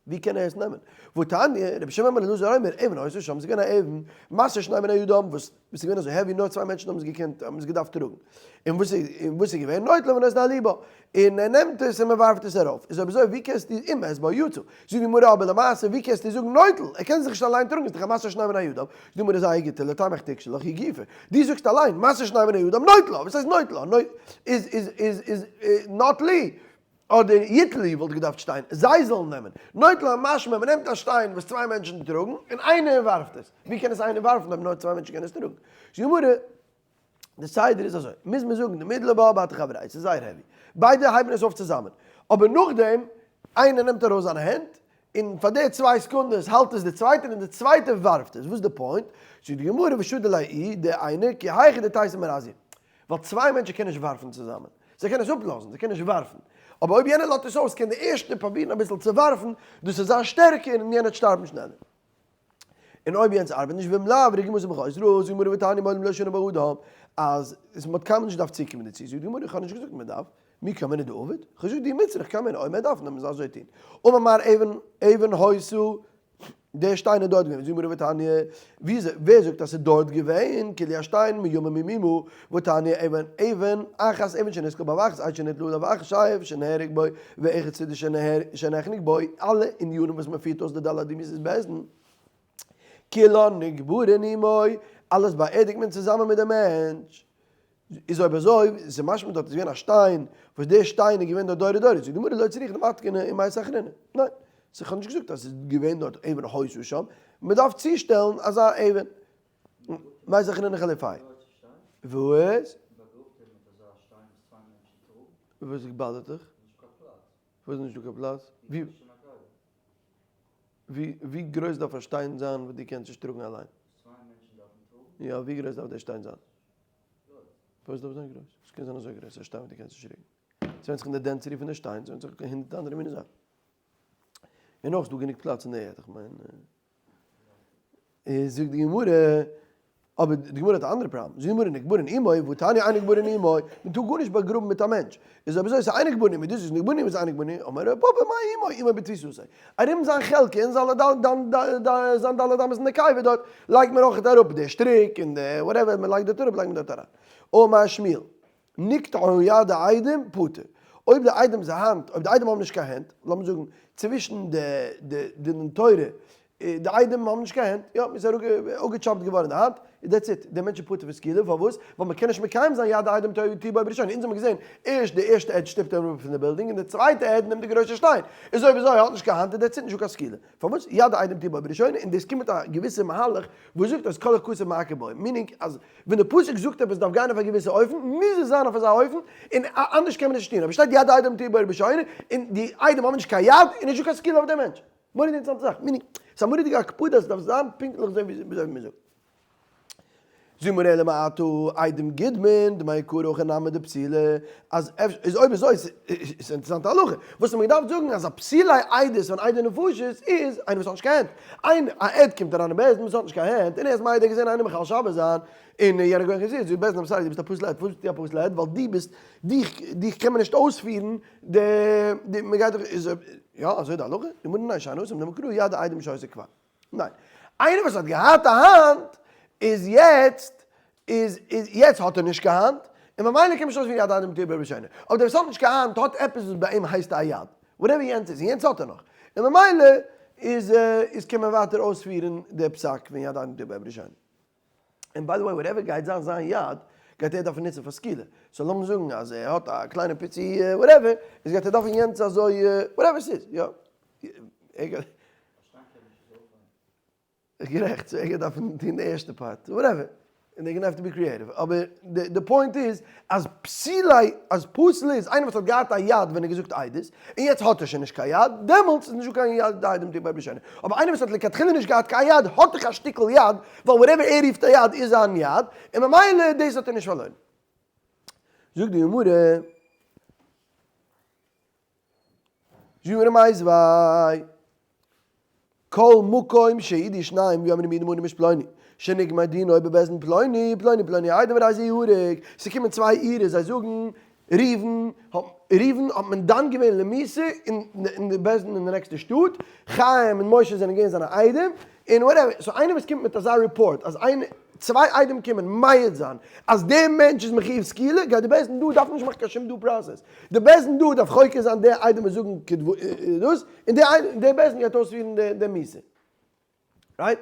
ווי קען ער עס נעמען? והתניא, רבי שמעון בן אלעזר אומר, אבן היתה שם, ס'איז געווען א אבן, משא שני בני אדם, וואס איז געווען אזוי heavy, נאר צוויי מענטשן האבן עס געקענט, האבן עס געדארפט טראגן. און וואס איז, און וואס איז געווען? נוטלה ונותנה על לבו. און ער נעמט עס און מען ווארפט עס ארויף. איז אויב אזוי, ווי קענסטו, אם מת בה יצא. זאגט די גמרא, אבער למעשה, ווי קענסטו זאגן נוטל? ער קען זיך נישט אליין טראגן, ס'איז דאך א משא שני בני אדם. זאגט די גמרא, זייער גוט, לטעמיך תקשה לך היא גופא. דו זאגסט אליין, משא שני בני אדם, נוטלה. וואס הייסט נוטלה? איז, איז, איז, איז, נטלו. אדער יטלו וואלט געדארפט שטיין, זיי זאלן נעמען. נוטלה משמע מען נעמט א שטיין וואס צוויי מענטשן טראגן און איינער ווארפט עס. ווי קען עס איינער ווארפן אויב נאר צוויי מענטשן קענען עס טראגן? זאגט די גמרא, די סדר איז אזוי, מוז מען זאגן דמידלי בה בתר חבריה, ס'איז זייער heavy. ביידע הייבן עס אויף צוזאמען. אבער נאכדעם, איינער נעמט ארויס זיינע הענט, און פאר די צוויי סעקונדעס האלט עס די צווייטער און די צווייטער ווארפט עס. וואס איז די point? זאגט די גמרא ושדי ליה איהו, דער איינער, כי היכי דתיתי מרזיא. ווייל צוויי מענטשן קענען נישט ווארפן צוזאמען. זיי קענען עס אפלאזן, זיי קענען נישט ווארפן. אבער אויב יענער לאזט עס אויס קען דער ערשטער פרובירן אביסל צו ווארפן, דאס איז זיין שטערקער און יענער וועט שטארבן שנעלער. און אויב יענץ ארבעט נישט ואם לאו רגימות ובחוסר רעה, זאגט גמרא ותניא מעולם לא שנה באדם, אז מען האט קיינמאל נישט געדארפט צוקומען דערצו, זאגט די גמרא איך האב נישט געזאגט מען דארף, מי קאמינא דעביד, איך האב געזאגט דאי מצריך קאמינא, אויב מען דארף דאן מוז מען אזוי טון. אמר מר אבן אבן היתה דער שטיין איז דארט געווען, זאגט גמרא ותניא, ווי איז ווער זאגט אז ס'איז דארט געווען, כאילו א שטיין מימא ממימא, ותניא אבן אבן אחת אבן שנסקל בה ואחת עץ שניתלה עליו ואחת שייף שנהרג בו ואחד סוס שנחנק בו, אלע עניינים וואס מען פירט אויס די ד' אמות בית דין, כולן נקברין עמו, אלעס באערדיגט מען צוזאמען מיט דעם מענטש. איז אויב אזוי, איז משמע דארט איז געווען א שטיין, וואס דער שטיין איז געווען דארט דורי דורות, זאגט די גמרא לא צריכא דמתקנא ומייתי אחרינא, ניין, ס'איז כ'האב נישט געזאגט אז ס'איז געווען דארט אבן היתה שם, מ'דארף צושטעלן אזא אבן, מייתי אחרינא חליפיה. וואס? וואס באדערט דיך? וואס איז נישטא קיין פלאץ? ווי גרויס דארף א שטיין זיין וואס דו קענסט נישט טראגן אליין? יא, ווי גרויס דארף דער שטיין זיין? פארוואס דארף עס זיין גרויס? עס קען זיין אזוי גרויס א שטיין וואס דו קענסט נישט רוקן. עס ווענדט זיך אין די density פון די שטיין, עס ווענדט זיך אין הונדערט אנדערע מיני זאכן. און נאך איז דא גענוג פלאץ אין די ערד, איך מיין. איז זאגט די גמרא, אבער די גמרא האט א אנדערע פראבלעם, זאגט די גמרא נקברין עמו, והתניא אין נקברין עמו, מען טאר גארנישט באגראבן מיט א מענטש, איז אויב אזוי איז אין נקברין עמו, דאס איז נקברין עמו איז אין נקברין עמו, אמר רב פפא מאי עמו, עמו בתפיסתו, ארום זיין חלקה אין זיין זיין ד' אמות אין די קבר דארט לייגט מען אויך אראפ די שטריק און די whatever מען לייגט דארט אראפ לייגט מען דארט אריין. אמר שמואל, נקטעה יד העדים פטור, אויב די עדים'ס האנט, אויב די עדים האבן נישט קיין הענט, לאמיר זאגן צווישן די די דין תורה, די עדים האבן נישט קיין הענט, יא, מ'איז אפגעטשאפט געווארן די האנט, that's it, דער מענטש איז פטור פון סקילה, פארוואס? ווייל מ'קען נישט מקיים זיין יד העדים תהא בו בראשונה, אונז האבן געזען, ערשט די ערשטע עד שטופט אים אראפ פון די בילדינג, און די צווייטע עד נעמט די גרויסע שטיין, איז אויב אזוי ער האט נישט קיין האנט איז that's it נישטא קיין סקילה. פארוואס יד העדים תהא בו בראשונה, און דאס קומט מיט א געוויסע מהלך וואס זאגט אז כל הכתוב מעכב בו, meaning אז ווען די פסוק זאגט עפעס דארף גיין אויף א געוויסע אופן, מוז עס זיין אויף אזא אופן, און אנדערש קען מען נישט טון, אבער שטייט יד העדים תהא בו בראשונה, און די עדים האבן נישט קיין יד, איז נישטא קיין סקילה אויף דעם מענטש. מורא'דיג אינטערעסאנטע זאך, meaning, ס'איז א מורא'דיגע הקפדה אז ס'דארף זיין פונקטליך אזוי ווי מ'זאגט. זאג מיר אלא מעתה עדים גידמין דמעיקרא הכי נמי דפסילי, אז אפשר איז אויב אזוי איז א אינטערעסאנטע הלכה, וואס האט מען געדארפט זאגן אז א פסולי עדות פון עדי נפשות איז איינער וואס האט נישט קיין הענט, איין א עד קומט אריין אין בית דין וואס האט נישט קיין הענט און ער איז מעיד ער האט געזען איינעם מחלל שבת זיין און יענער גוי האט געזאגט זאגט בית דין I'm sorry דו ביסט א פסול עד, פארוואס ביסטו א פסול עד ווייל דו ביסט דיך דיך קען מען נישט אויספירן די די מען גייט דאך איז יא אזוי די הלכה, די גמרא ניין שאני התם דמעיקרא יד העדים שהיתה כבר. ניין. איינער וואס האט געהאט א האנט איז יעצט איז איז יעצט האט ער נישט קיין האנט, און ממילא קען מען נישט אויספירן יד העדים תהא בו בראשונה. אבער דער וואס האט נישט קיין האנט האט עפעס וואס ביי אים הייסט א יד, whatever יענץ איז, און יענץ האט ער נאך, און ממילא איז איז קען מען ווייטער אויספירן די פסק פון יד העדים תהא בו בראשונה. און by the way whatever גייט זיין זיין יד גייט ער דארפן נוצן פאר סקילה, so לאמיר זאגן אז ער האט א קליינע פיצי whatever, איז גייט ער דארפן יענץ אזוי whatever ס'איז, יא. גערעכט, so ער גייט דארפן טון די ערשטע part, whatever, און they gonna have to be creative, אבער די point איז אז פסילי, אז פסול איז איינער וואס האט געהאט א יד ווען ער האט געזאגט עדות, און יעצט האט ער שוין נישט קיין יד, דעמאלטס איז נישטא קיין יד העדים תהא בו בראשונה, אבער איינער וואס האט לכתחילה נישט געהאט קיין יד, האט דאך א שטיקל יד, ווייל whatever ער רופט א יד איז זיין יד, און ממילא דאס האט ער נישט פארלוירן. זאגט די גמרא. זאגט די גמרא מיתיבי כל מקום שיעידו שניים ויאמרו מעידים אנו באיש פלוני שנגמר דינו בבית דין פלוני פלוני פלוני עדים הרי זה יהרג ס'קומען צוויי אירע זיי זאגן ראובן ראובן האט מען דן געווען למיתה אין די בית דין אין די נעקסטע שטאט חיים און משה זענען געווען זיינע עדים און whatever, so איינער וואס קומט מיט אזא ריפארט אז איין צוויי עדים קומען מעיד זיין אז דער מענטש איז מחיוב סקילה, גייט די בית דין דא דארף נישט מאכן קיין שום due process, די בית דין דא דארף חוקר זיין די עדים וואס זאגן דאס, און די די בית דין גייט אויספירן די מיתה. right?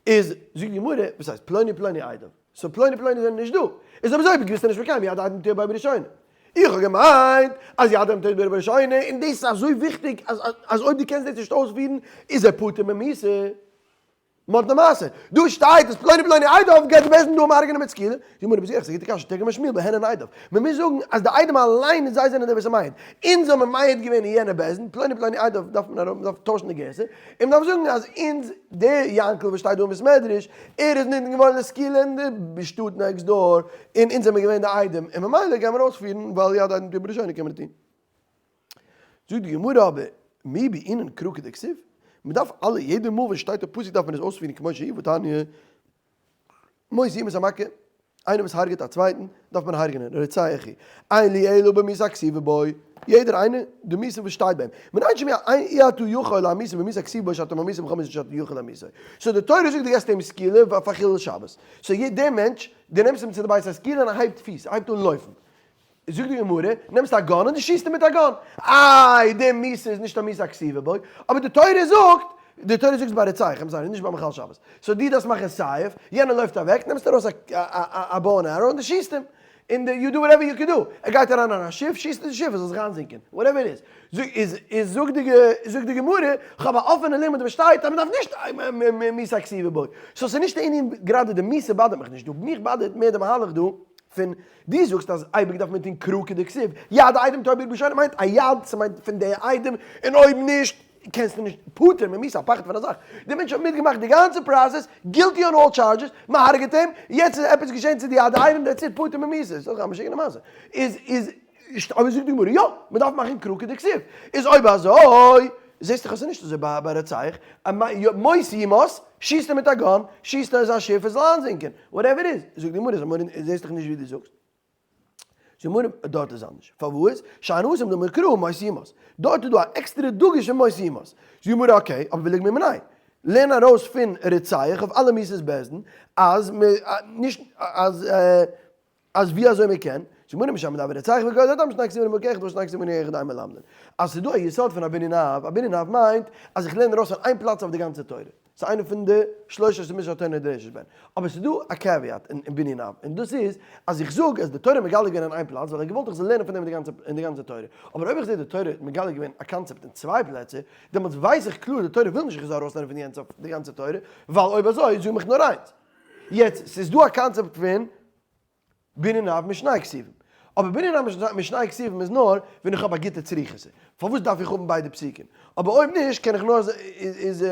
איז זאגט די גמרא, וואס הייסט פלוני פלוני עדים? so פלוני פלוני זענען נישט דא. איז אויב אזוי ביסטו נישט מקיים יד העדים תהא בו בראשונה. איך האב געמיינט אז יד העדים תהא בו בראשונה, און דאס איז אזוי וויכטיג אז אז אויב דו קענסט דאס נישט אויספירן איז ער פטור ממיתה. מ'האט למעשה. דא שטייט אז פלוני פלוני עדיו גייט די בית דין דא אים הרג'נען מיט סקילה. די גמרא ביז יעצט, א גוטע קשיא, תרגמה שמואל בהן הן עדיו. מ'מוז זאגן אז די עדים אליין זיי זענען די וואס מעיד. אונז האבן מעיד געווען אין יענע בית דין, פלוני פלוני עדיו דארף מען אראפ, מ'דארף טוישן די גירסא. און מ'דארף זאגן אז אונז, דער יענקל וואס שטייט דא אין בית מדרש, ער איז נידון געווארן לסקילה אין די שטאט next door, און אונז זעמיר געווען די עדים, און ממילא גיימיר אויספירן ווייל יד העדים תהא בראשונה קען מען טון. זאגט די גמרא אבער מי בעינן קרא כדכתיב, מ'דארף אלע, יעדע מאל וואס שטייט א פסוק דארף מען עס אויספירן כמו שהיא והתניא, מות יומת המכה, איינער וואס הרג'עט א צווייטן דארף מען הרג'נען, רוצח הוא, אין לי אלא במיתה הכתובה בו, יעדער איינער די מיתה וואס שטייט ביי אים, מנין שמי אי אתה יכול להמיתו במיתה הכתובה בו שאתה ממיתו בכל מיתה שאתה יכול להמיתו, so די תורה זאגט דו געסט אים סקילה פאר חילול שבת, so דער מענטש, דו נעמסט אים צו די בית הסקילה און ער הייבט פיס, ער הייבט אן לויפן, זאגט די גמרא, נעמסט א gun און דו שיסט אים מיט א gun. איי, די מיתה איז נישט א מיתה הכתובה בו, אבער די תורה זאגט, די תורה זאגט ביי רוצח, I'm sorry, נישט ביי מחלל שבת. so דו דארפסט מאכן safe, יענער לויפט אוועק, נעמסט ארויס א bow and arrow און דו שיסט אים. און די you do whatever you can do, ער גייט אריין אין א שיף, שיסט אין די שיף עס זאל זיך איינזינקען, whatever it איז, איז זאגט די זאגט די גמרא, כ'האב א אפענע לימוד וואס שטייט אז מ'דארף נישט מיתה כתובה בו, so ס'איז נישט די ענין, גראדע די מיתה באדערט מיך נישט דא, מיך באדערט מער די מהלך דא פון דו זאגסט אז אייביג דארף מען טון קרא כדכתיב, יד עדים תאמר בראשונה מיינט א יד, ס'מיינט פון די עדים, און אויב נישט קענסטו נישט פטור ממיתה, א פחד פון א זאך. די מענטש האט מיטגעמאכט די גאנצע process, guilty on all charges, מ'הרג'עט אים, יעצט איז עפעס געשען צו די יד עדים, that's it, פטור ממיתה, ס'איז דאך א משוגענע מעשה. איז איז אבער זאגט די גמרא יא, מ'דארף מאכן קרא כדכתיב. איז אויב אזוי, זעסט דאך אז ס'איז נישט אזוי ביי רוצח, מות יומת, שיסט ער מיט א gun, שיסט ער זיין שיף עס זאל איינזינקען, whatever איז, זאגט די גמרא, זעסט דאך נישט ווי דו זאגסט. זאגט די גמרא, דארט איז אנדערש, פארוואס? שאני התם דאמר קרא מות יומת, דארט איז דא א עקסטערע דגוש פון מות יומת. זאגט די גמרא, okay, אבער וליגמר מיניה, לערן ארויס פון רוצח אויף אלע מיתות בית דין, אז מ, נישט אז. אז ווי אזוי מען קען, זאגט מרן משם מדבר רצח וגואל הדם שני כתובים במקום אחד ושני כתובים במקום אחד אין מלמדין. אז ס'איז דא א יסוד פון א בנין אב, א בנין אב מיינט אז איך לערן ארויס פון איין פלאץ אויף די גאנצע תורה. ס'איז איינע פון די שלושה מצוות שהתורה נדרשת בהן. אבער ס'איז דא א caveat אין בנין אב, און דאס איז אז איך זאג אז די תורה מגלה געווען אין איין פלאץ ווייל ער האט געוואלט איך זאל לערנען פון דעם אין די גאנצע תורה. אבער אויב איך זע די תורה האט מגלה געווען א קאנצעפט אין צוויי פלעצער, דעמאלטס ווייס איך קלאר די תורה וויל נישט איך זאל ארויסלערנען פון די גאנצע תורה, ווייל אויב אזוי זאג מיך נאר איינס. יעצט, ס'איז דא א קאנצעפט פון בנין אב משני כתובים. אבער בנין אב משני כתובים איז נאר ווען איך האב א גוטע צריכותא. פארוואס דארף איך האבן ביידע פסוקים? אבער אויב נישט קען איך נאר איז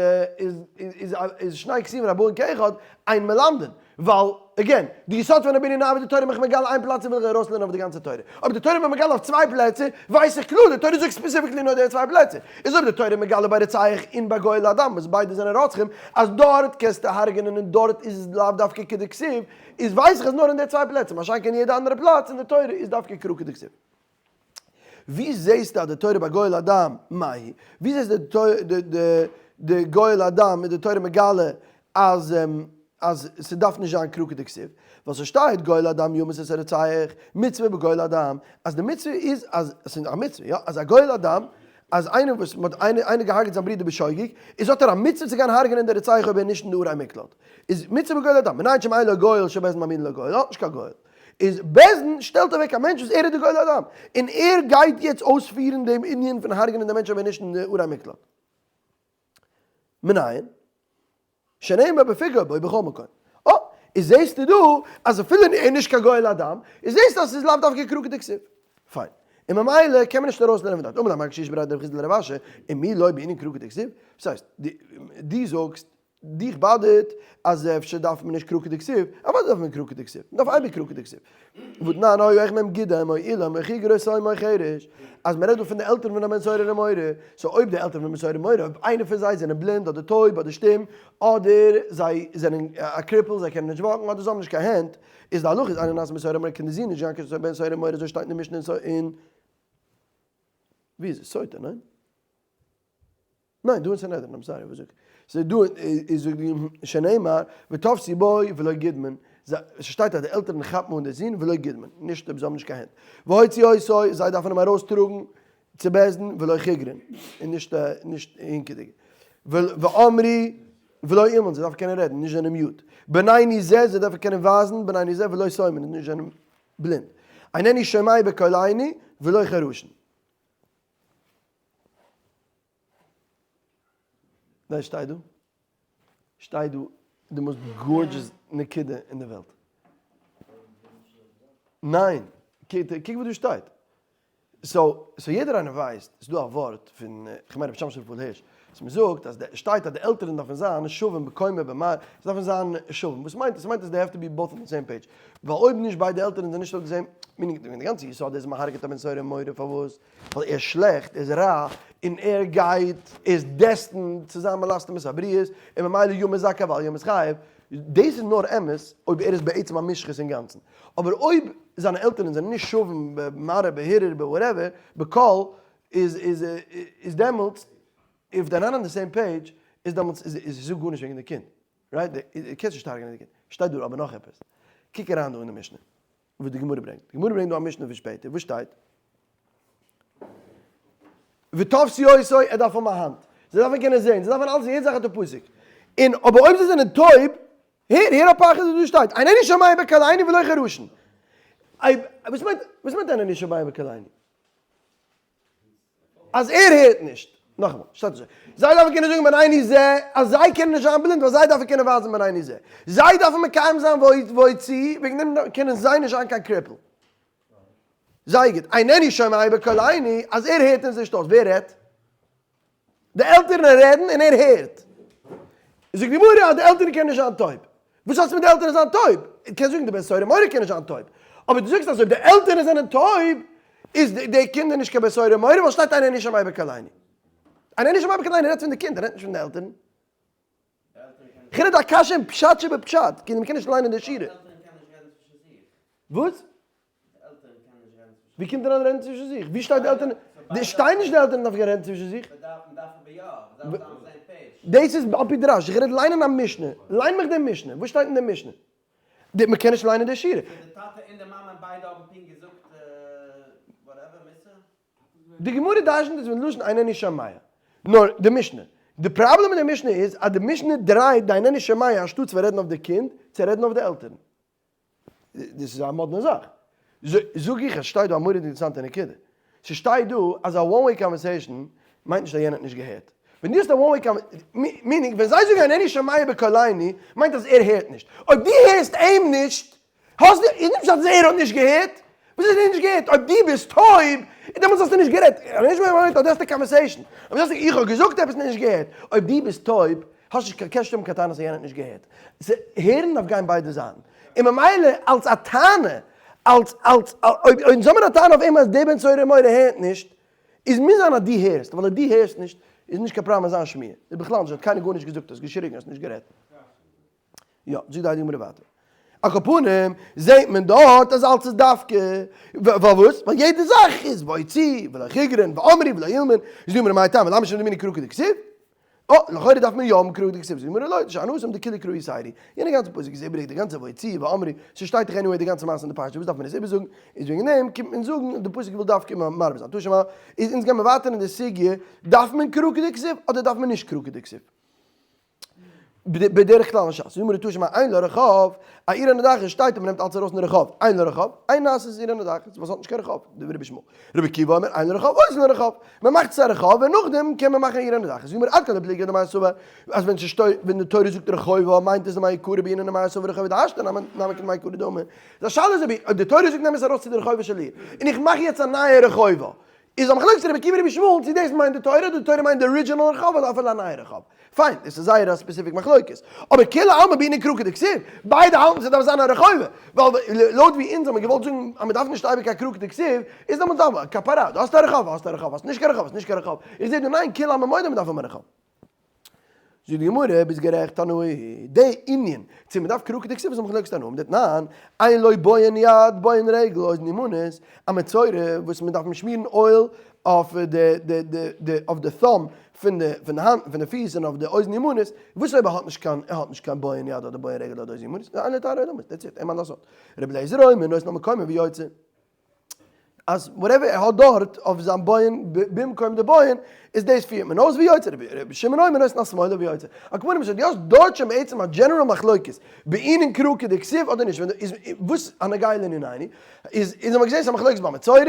איז שני כתובים הבאין כאחד אין מלמדין. ווייל, again, די יסוד פון א בנין אב איז די תורה מיך מגלה איין פלאץ און וויל איך ארויסלערנען אויף די גאנצע תורה. אויב די תורה מיר מגלה אויף צוויי פלעצער, ווייס איך קלאר די תורה זאגט specifically נאר די צוויי פלעצער. איז אויב די תורה מגלה ביי רוצח און ביי גואל הדם וואס ביידע זענען רוצחים אז דארט קענסטו הרג'נען און דארט איז לאו דווקא כדכתיב, איז ווייס איך אז נאר אין די צוויי פלעצער, מה שאין כן יעדע אנדערע פלאץ אין די תורה איז דווקא קרא כדכתיב. ווי זעהסטו אז די תורה ביי גואל הדם מאי? ווי זעהסטו די גואל הדם איז די תורה מגלה אז אז ס'דארף נישט זיין קרא כדכתיב? ווייל ס'שטייט גואל הדם ימות את הרוצח, מצוה בגואל הדם, אז די מצוה איז אז, ס'איז א מצוה יא, אז א גואל הדם, אז איינער וואס מ'האט איינער געהארגעט זיין ברודער בשוגג, איז האט ער א מצוה צו גיין הארגענען די רוצח אויב ער איז נישט אין די ערי מקלט. איז מצוה בגואל הדם, מנין שאין לו גואל שבית דין מעמידין לו גואל, ער האט נישט קיין גואל. איז בית דין שטעלט אוועק א מענטש וואס ער איז די גואל הדם, און ער גייט יעצט אויספירן דעם ענין פון הרג'נען די מענטש אויב ער איז נישט אין די ערי מקלט. מנין שנאמר בפגעו בו בכל מקום. אה, איז זעהסטו דא אז אפילו ער איז נישט קיין גואל הדם, איז זעהסטו אז ס'איז לאו דווקא קרא כדכתיב. פיין. און ממילא קען מען נישט ארויסלערנען פון דארט. אמר ליה מר קשיש בריה דרב חסדא לרב אשי, ומי לא בעינן קרא כדכתיב? וואס הייסט? דו זאגסט דיך באדערט אז אפשר דארף מען נישט קרא כדכתיב, אוודאי דארף מען קרא כדכתיב, מען דארף אייביג קרא כדכתיב. והתנן היה אחד מהם גידם או אילם או חיגר או סומא או חרש, אז מען רעדט דא פון די עלטערן פון א בן סורר ומורה, so אויב די עלטערן פון בן סורר ומורה, אויב איינער פון זיי זענען בלינד אדער טויב אדער שטום, אדער זיי זענען א cripple זיי קענען נישט walk ן אדער זיי האבן נישט קיין הענט, איז די הלכה איז אינו נעשה בן סורר ומורה קען די זון נישט זיין קיין בן סורר ומורה אזוי שטייט אין די משנה אין ווי איז עס? סוטה, ניין? ניין, דא אין סנהדרין, I'm sorry, וואס זאג איך? ס'איז דא איז זאגט די שנאמר ותפשו בו ולא גידמין, ס'שטייט אז די עלטערן כאפן אן די זון ולא גידמין, נישט אויב זיי האבן נישט קיין הענט, והוציאו אותו, זיי דארפן אים ארויסטראגן צו בית דין ולא חיגרין, און נישט נישט הינקעדיג, ואמרו ולא אילמין, זיי דארפן קענען רעדן, נישט זענען mute, בנינו זה, זיי דארפן קענען ווייזן, בנינו זה ולא סומין, און נישט זענען בלינד, איננו שומע בקולנו ולא חרשין. ווער שטייט דא? שטייט דא די most gorgeous נקודה אין די וועלט. ניין, קוק וואס דא שטייט. so so יעדער איינער ווייסט, ס'איז דא א ווארט פון, כ'מיין רבי שמשון רפאל הירש, וואס מ'זאגט אז שטייט אז די עלטערן דארפן זיין שווים בקומה במעלה, זיי דארפן זיין שווים. וואס מיינט עס? ס'מיינט אז they have to be both on the same page. ווייל אויב נישט ביידע עלטערן זענען נישט אויף די same, meaning די גאנצע יסוד איז מ'הרג'עט א בן סורר ומורה פארוואס? ווייל ער איז שלעכט, ער איז רע, און ער גייט, ער איז destined צו זיין מלסטם את הבריות, און ממילא ימות זכאי ואל ימות חייב, דאס איז נאר אמת אויב ער איז בעצם א מושחת אינגאנצן, אבער אויב זיינע עלטערן זענען נישט שווים במראה בהרהור ב whatever, בקול, איז איז איז דעמאלטס, if they're not on the same page, איז דעמאלטס איז איז זאג גארנישט וועגן די קינד, right? דו קענסט נישט הרג'נען די קינד. שטייט דא אבער נאך עפעס. קוק אריין דא אין די משנה. וואס די גמרא ברענגט. די גמרא ברענגט דא א משנה פון שפעטער, וואס שטייט? ותפשו אותו, ער דארף האבן א האנט. זיי דארפן קענען זען, זיי דארפן אלעס, יעדע זאך האט א פסוק. און אבער אויב זיי זענען טויב, הער, הער א פחד וואס דא שטייט, איננו שומע בקולנו ולא חרשין. וואס מיינט וואס מיינט איננו שומע בקולנו? אז ער הערט נישט. נאכאמאל, שטייט אזוי. זיי דארפן קענען זאגן בעיני זה אז זיי קענען נישט זיין בלינד ווייל זיי דארפן קענען ווייזן בעיני זה. זיי דארפן מקיים זיין והוציאו, וועגן דעם קענען זיי נישט זיין קיין cripple. זייער גוט. איננו שומע בקולנו אז ער הערט אונז נישט אויס. ווער רעדט? די עלטערן רעדן און ער הערט. זאגט די גמרא אז די עלטערן קענען נישט זיין טויב. וואס האסטו מיט די עלטערן זיין טויב? קענסט זאגן די בן סורר ומורה קען נישט זיין טויב. אבער דו זאגסט אז אויב די עלטערן זענען טויב איז די קינדער נישט קיין בן סורר ומורה ווייל שטייט איננו שומע בקולנו. איננו שומע בקולנו רעדט פון די קינדער רעדט נישט פון די עלטערן. כ'רעד א קשיא אין פשט שבפשט, כאילו מ'קען נישט ליינען די שורה. וואס? ווי קומט אריין רעדן צווישן זיך? ווי שטייט די עלטערן? די שטייט נישט די עלטערן דארפן גיין רעדן צווישן זיך. דאס איז על פי דרש, איך רעד ליינען א משנה, ליין מיך די משנה, וואס שטייט אין די משנה? די מ'קען נישט ליינען די שורה. די גמרא דרשנ'ט עס מיט לשון איננו שומע, נאר די משנה. די פראבלעם מיט די משנה איז אז די משנה דרייט די איננו שומע אנשטאט צו רעדן אויף די קינד, צו רעדן אויף די עלטערן. דאס איז א מאדנע זאך. זאג איך, עס שטייט דא א מורא'דיג אינטערעסאנטע נקודה. ס'שטייט דא אז א one way conversation מיינט נישט אז יענער האט נישט געהערט. ווען דו האסט א one way conversation, meaning ווען זיי זאגן איננו שומע בקולנו, מיינט אז ער הערט נישט. אויב דו הערסט אים נישט, האסט דו, איז נישט פשט אז ער האט נישט געהערט. וואס איז ער האט נישט געהערט? אויב דו ביסט טויב, דעמאלטס האסטו נישט גערעדט. איננו שומע מיינט אז דו האסט א conversation. אויב דו זאגסט איך האב געזאגט עפעס און ער האט נישט געהערט. אויב דו ביסט טויב, האסט נישט קיין קענסט נישט האבן קיין טענות אז יענער האט נישט געהערט. הערן דארף גיין ביידע זייטן. און ממילא אלס א טענה, אלס אלס אויב אונז האבן א טענה אויף אים אז דער בן סורר ומורה הערט נישט, איז מוז זיין אז דו הערסט, ווייל אויב דו הערסט נישט איז נישט קיין פראבלעם אז זיין שמיעה איז בכלל נישט, האט קיינער גארנישט געזאגט, האסט געשריגן, האסט נישט גערעדט. יא, זאגט די הייליגע גמרא ווייטער. על כל פנים, זעהט מען דארט אז אלץ איז דווקא, פארוואס? ווייל יעדע זאך איז והוציאו ולא חיגרין ואמרו ולא אילמין, זאגט די גמרא מאי טעמא למה שנדמיני קרא כדכתיב? אה, לכאורה דארף מען יא האבן קרא דכתיב, זאגט די גמרא לא, שאני התם דכוליה קרא יתירא, יענע גאנצע פסוק איז איבעריג, די גאנצע והוציאו ואמרו, ס'שטייט דאך anyway די גאנצע מעשה אין די פרשה, וואס דארף מען עס איבערזאגן, איז וועגן דעם קומט מען זאגן די פסוק וויל דווקא מרבה זיין, תא שמע, איז אונז גיימער ווייטער אין די סוגיא, דארף מען קרא כדכתיב אדער דארף מען נישט קרא כדכתיב? בדרך כלל אין שס, זאגט די גמרא תא שמע אין לה רחוב, א עיר הנדחת שטייט אז מ'נעמט אלץ ארויס אין רחוב, אין לה רחוב, אין נעשית עיר הנדחת, וואס האט נישט קיין רחוב, דברי רבי ישמעאל, רבי עקיבא אומר אין לה רחוב עושין לה רחוב, מ'מאכט עס א רחוב און נאכדעם קען מען מאכן עיר הנדחת, זאגט די גמרא עד כאן לא פליגי דמר סבר, אז ווען ס'שטייט ווען די תורה זאגט רחובה מיינט עס דמעיקרא בעינן דמר סבר רחובה דהשתא נמי כדמעיקרא דמי, איז א שאלה איז אויב די תורה זאגט נעם עס ארויס צו די רחובה של עיר, און איך מאך יעצט א נייע רחובה, איז א מחלוקת רבי עקיבא רבי ישמעאל צו דאס מיינט די תורה אדער די תורה מיינט די original רחוב אדער אפילו א נייע רחוב. פיין, דאס איז זייער א specific מחלוקת. אבער כולי עלמא בעינן קרא כדכתיב, ביידע האלטן ס'דארף זיין א רחובה. ווייל לויט ווי אונז האבן געוואלט זאגן אז מ'דארף נישט אייביג קיין קרא כדכתיב, איז דעמאלטס דארף מען, כפרה, דו האסט א רחוב, האסט א רחוב, האסט נישט קיין רחוב, האסט נישט קיין רחוב. איך זע דא ניין, כולי עלמא מודה מ'דארף האבן א רחוב. זאגט די גמרא, ביסט גערעכט תנאי, די ענין צו מען דארף קרא כדכתיב איז א מחלוקת תנאים, דתנן, אין לו בוהן יד בוהן רגל אוזן ימנית, א מצורע וואס מען דארף אים שמירן oil אויף די די די די אויף די thumb פון די פון די האנט און פון די פיס און אויף די אוזן ימנית, וואס אויב ער האט נישט קיין ער האט נישט קיין בוהן יד אדער בוהן רגל אדער אוזן ימנית, אין לו טהרה עולמית, that's it, אין מה לעשות. רבי אליעזר אומר נותן על מקומו ויוצא. אז whatever ער האט דארט אויף זיין בוהן במקום די בוהן איז דאס פירט מען אויס ויוצא רבי שמעון אומר נותן על שמאלו ויוצא על כל פנים סאו דו האסט דארט שוין בעצם א general מחלוקת בענין קרא כדכתיב אדער נישט ווען איז וואס הנוגע לענינינו איז איז האט מען געזען ס'איז א מחלוקת ביי מצורע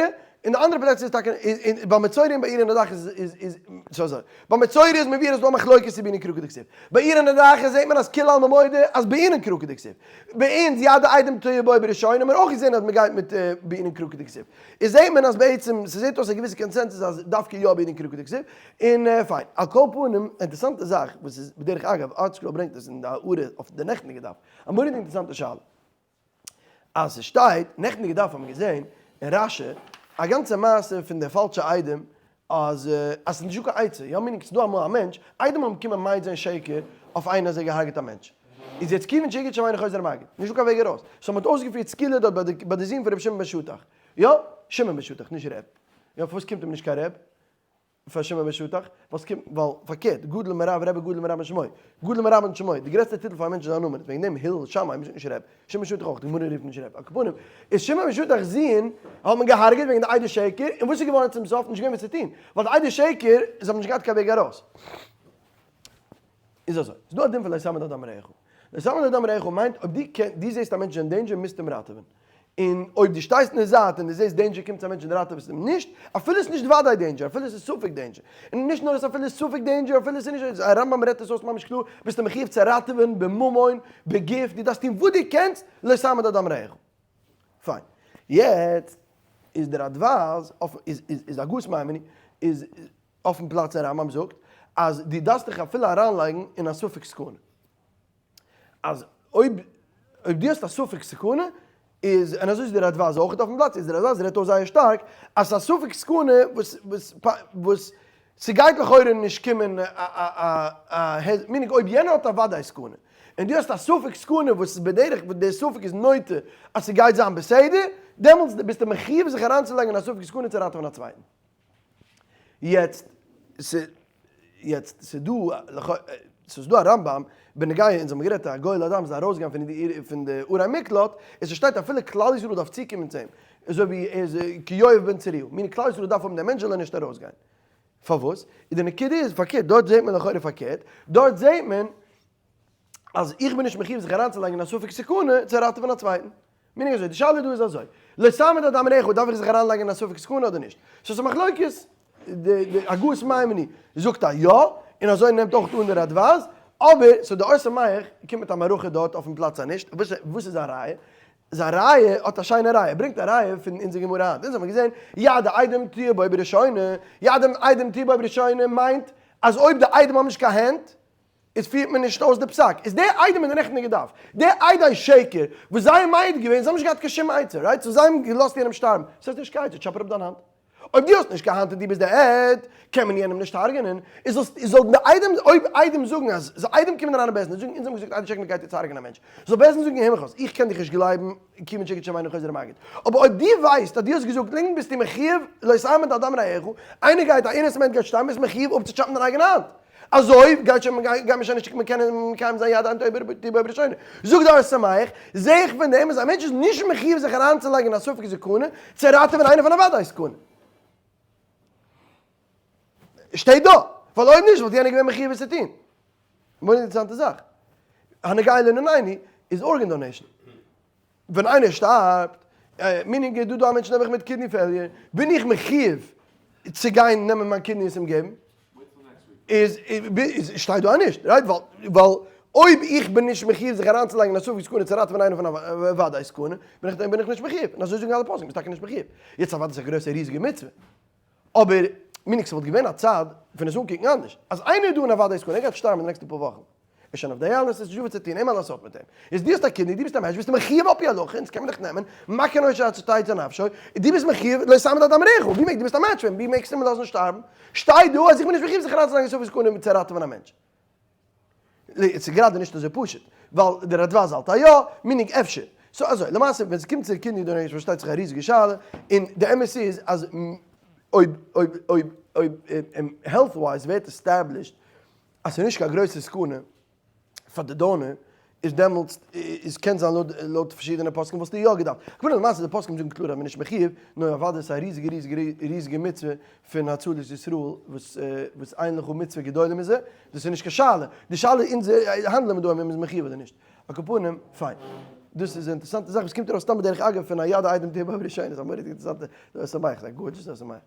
אין די אנדערע פלעצער איז טאקע איז ביי מצורע און ביי עיר הנדחת איז איז איז סאו אזוי ביי מצורע איז מבואר אז ס'דא א מחלוקת צו בענין קרא כדכתיב ביי עיר הנדחת זעט מען אז כולי עלמא מודה אז בענין קרא כדכתיב ביי אונז יד העדים תהיה בו בראשונה האט מען אויך געזען אז מ'גייט מיט בענין קרא כדכתיב. איז זעט מען אז בעצם ס'זעט אויס א געוויסע קאנסענסוס אז דווקא יא בענין קרא כדכתיב. און פיין. על כל פנים, אינטערעסאנטע זאך וואס איז בדרך אגב, ארטסקרול ברענגט עס אין די הערה אויף די נעכטניגע דף. א מורא'דיג אינטערעסאנטע שאלה. אז ס'שטייט, נעכטניגע דף האט מען געזען אין רשי א גאנצע מעשה פון די פאלשע עדים אז אז ס'איז נישטא קיין עצה, יא meaning ס'איז דא אמאל א מענטש, עדים האבן קומען מעיד זיין שקר אויף איינער אז ער האט געהארגעט א מענטש, איז יעצט כיוון שהגיד שם אינו חוזר ומגיד, נישטא קיין וועג ארויס, so מ'האט אויסגעפירט סקילה דארט ביי די ביי די זון פון רבי שמעון בן שטח, יא, שמעון בן שטח, נישט ר', יא פארוואס קומט אים נישט קיין ר' פאר שמעון בן שטח, ווייל ס'קומט ווייל פארקערט, גדול מרב רבי גדול מרבן שמו, גדול מרבן שמו, די גרעסטע טיטל פאר א מענטש איז זיין נאמען, וועגן דעם הלל שמאי מ'זאגט נישט ר', שמעון שטח אויך, די גמרא רופט נישט ר', על כל פנים, איז שמעון שטח'ס זון האט מען געהארגעט וועגן די עדי שקר, און וואס איז געווארן צום סוף? נישט געווען וואס צו טון, ווייל די עדי שקר, זיי האבן נישט געהאט קיין וועג ארויס. איז אזוי, ס'איז דא א דין פון לא תעמוד על דם רעך. לא תעמוד על דם רעך מיינט אויב דו קען, דו זעסט א מענטש איז אין danger מוזטו אים ראטעווען. און אויב דו שטייסט אין די זייט און דו זעסט danger קומט צו א מענטש און דו ראטעוועסט אים נישט, אפילו עס איז נישט וודאי danger, אפילו עס איז ספק danger, און נישט נאר עס אפילו איז ספק danger, אפילו עס איז נישט, א רמב ם רעדט עס אויס ממש קלאר, ביסטו מחיוב צו ראטעווען בממון, בגוף, דו דארפסט טון וואס דו קענסט, לא תעמוד על דם רעך. פיין. יעצט איז דער רדבז אויף איז איז הגהות מיימוני איז אויפן פלאץ אין רמב ם זאגט אז דו דארפסט דיך אפילו אריינלייגן אין א ספק סכנה. אז אויב אויב דו האסט א ספק סכנה איז, און אזוי איז די רדבז אויך אויפן פלאץ, איז די רדבז רעדט אויס זייער שטארק אז ס'איז א ספק סכנה וואס וואס וואס ס'גייט לכאורה נישט קומען א א א meaning אויב יענער האט א וודאי סכנה און דו האסט א ספק סכנה וואס איז בדרך וואס די ספק איז נוטה אז ס'גייט זיין בסדר, דעמאלטס ביסטו מחיוב זיך אריינצולייגן אין א ספק סכנה צו ראטעווען א צווייטן. יעצט יעצט ס'דא ס'איז דא א רמב ם בנוגע אונז האבן גערעדט א גואל הדם זאל ארויסגיין פון די פון די ערי מקלט, און ס'שטייט אפילו כלל ישראל דארף צוקומען צו אים, אזוי ווי ער איז כיואב בן צרויה, meaning כלל ישראל דארף האבן דעם מענטש זאל ער נישט ארויסגיין. פארוואס? איז די נקודה איז פארקערט, דארט זעט מען לכאורה פארקערט, דארט זעט מען אז איך בין נישט מחיוב זיך אריינצולייגן אין א ספק סכנה צו ראטעווען א צווייטן. meaning אזוי, די שאלה דא איז אזוי, לא תעמוד על דם רעך דארף איך זיך אריינלייגן אין א ספק סכנה אדער נישט? סאו ס'איז מחלוקת, די הגהות מיימוני זאגט א יא, און אזוי נעמט אויך אן די רדבז, אבער סאו די אור שמח קומט מיט א מערכה דארט אויפן פלאץ אז נישט, וואס איז זיין ראיה? זיין ראיה האט א שיינע ראיה, ער ברענגט א ראיה פון אונזער גמרא היינט, אונז האבן געזען יד העדים תהיה בו בראשונה, יד העדים תהיה בו בראשונה מיינט אז אויב די עדים האבן נישט קיין הענט, איז פירט מען נישט אויס די פסק, איז די עדים אין די נעכטיגע דף, די עדי שקר וואס זיי האבן מעיד געווען, זיי האבן נישט געהאט קיין שום עצה, right? so זיי האבן געלאזט יענעם שטארבן, ס'הייסט נישט קיין עצה, טשאפ אראפ דיין האנט. אויב דו האסט נישט קיין האנט און דו ביסט די עד, קען מען יענעם נישט הרג'נען, איז זאל זאל די עדים, אויב עדים זאגן אז, זאל עדים קומען אריין אין בית דין און זאגן אונז האבן געזאגט עדי שקר מ'גייט יעצט הרג'נען א מענטש, זאל בית דין זאגן הער מיך אויס, איך קען דיך נישט גלייבן, כיוון שהגיד שם אינו חוזר ומגיד. אבער אויב דו ווייסט אז דו האסט געזאגט ליגנט ביסטו מחיוב לא תעמוד על דם רעך, איינער גייט א innocent גייט שטארבן ביסט מחיוב אפצוטשאפן דיין אייגענע האנט. אזוי גייט שוין גייט מען שוין נישט קענען מקיים זיין יד העדים תהיה בו בראשונה. זאגט דער אור שמח, זעה איך פון דעם אז א מענטש איז נישט מחיוב זיך אריינצולייגן אין א ספק סכנה צו ראטעווען איינער פון א וודאי סכנה. שטייט דא, ווייל אויב נישט וואלט יענער געווען מחיוב עס צו טון. מורא'דיג אינטערעסאנטע זאך. הנוגע לענינינו איז organ donation. ווען איינער שטארבט, meaning איז דא דא א מענטש נעבעך מיט kidney failure, בין איך מחיוב צו גיין נעמען מיין kidney עס אים געבן? איז שטייט דא אז נישט, right? ווייל אויב איך בין נישט מחיוב זיך אריינצולייגן אין א ספק סכנה צו ראטעווען איינעם פון א וודאי סכנה, בין איך נישט מחיוב. און אזוי זאגן אלע פוסקים, מ'איז טאקע נישט מחיוב. יעצט אוודאי איז א גרויסע ריזיגע מצוה. אבער meaning ס'וואלט געווען א צד פון עס אנקוקן אנדערש. אז איינער איז דא אין א וודאי סכנה, ער גייט שטארבן אין די נעקסטע פאר וואכן. איז שוין אויף dialysis, נישטא וואס צו טון, אין מה לעשות מיט אים. איז דו האסט א kidney, דו ביסט א מענטש, ביסטו מחיוב על פי הלכה, אונז קען מען דיך נעמען, מכה נפשו עד שתצא נפשו, דו ביסט מחיוב לא תעמוד על דם רעך, ווי מעג, דו ביסט א מענטש, ווי מעגסטו אים לאזן שטארבן? שטייט דא אז איך בין נישט מחיוב זיך אריינצולייגן אין ספק סכנה צו ראטעווען א מענטש. ס'איז גראדע נישט אזוי פשוט, ווייל דער רדבז האלט אז יא, meaning אפשר. so אזוי, למעשה ווען ס'קומט צו kidney donation פארשטייט זיך א ריזיגע שאלה, און די אמת איז אז אויב אויב אויב אויב health wise ווערט established אז ס'איז נישט קיין גרויסע סכנה פאר די donor, איז דעמאלטס איז קען זיין לויט לויט פארשידענע פוסקים וואלסטו יא געדארפט. כ'מיין למעשה די פוסקים זאגן קלאר אז מ'איז נישט מחיוב, נאר אוודאי ס'איז א ריזיגע ריזיגע ריזיגע מצוה פון הצלת ישראל וואס וואס אין לך מצוה גדולה מזה, דאס איז נישט קיין שאלה, די שאלה אונז האנדלען מיר דא אויב מ'איז מחיוב אדער נישט. על כל פנים, פיין. דאס איז א אינטערעסאנטע זאך וואס קומט ארויס סתם בדרך אגב פון א יד העדים תהיה בו בראשונה, ס'איז א מורא'דיגע אינטערעסאנטע, דאס איז א גארדזשעס אור שמח.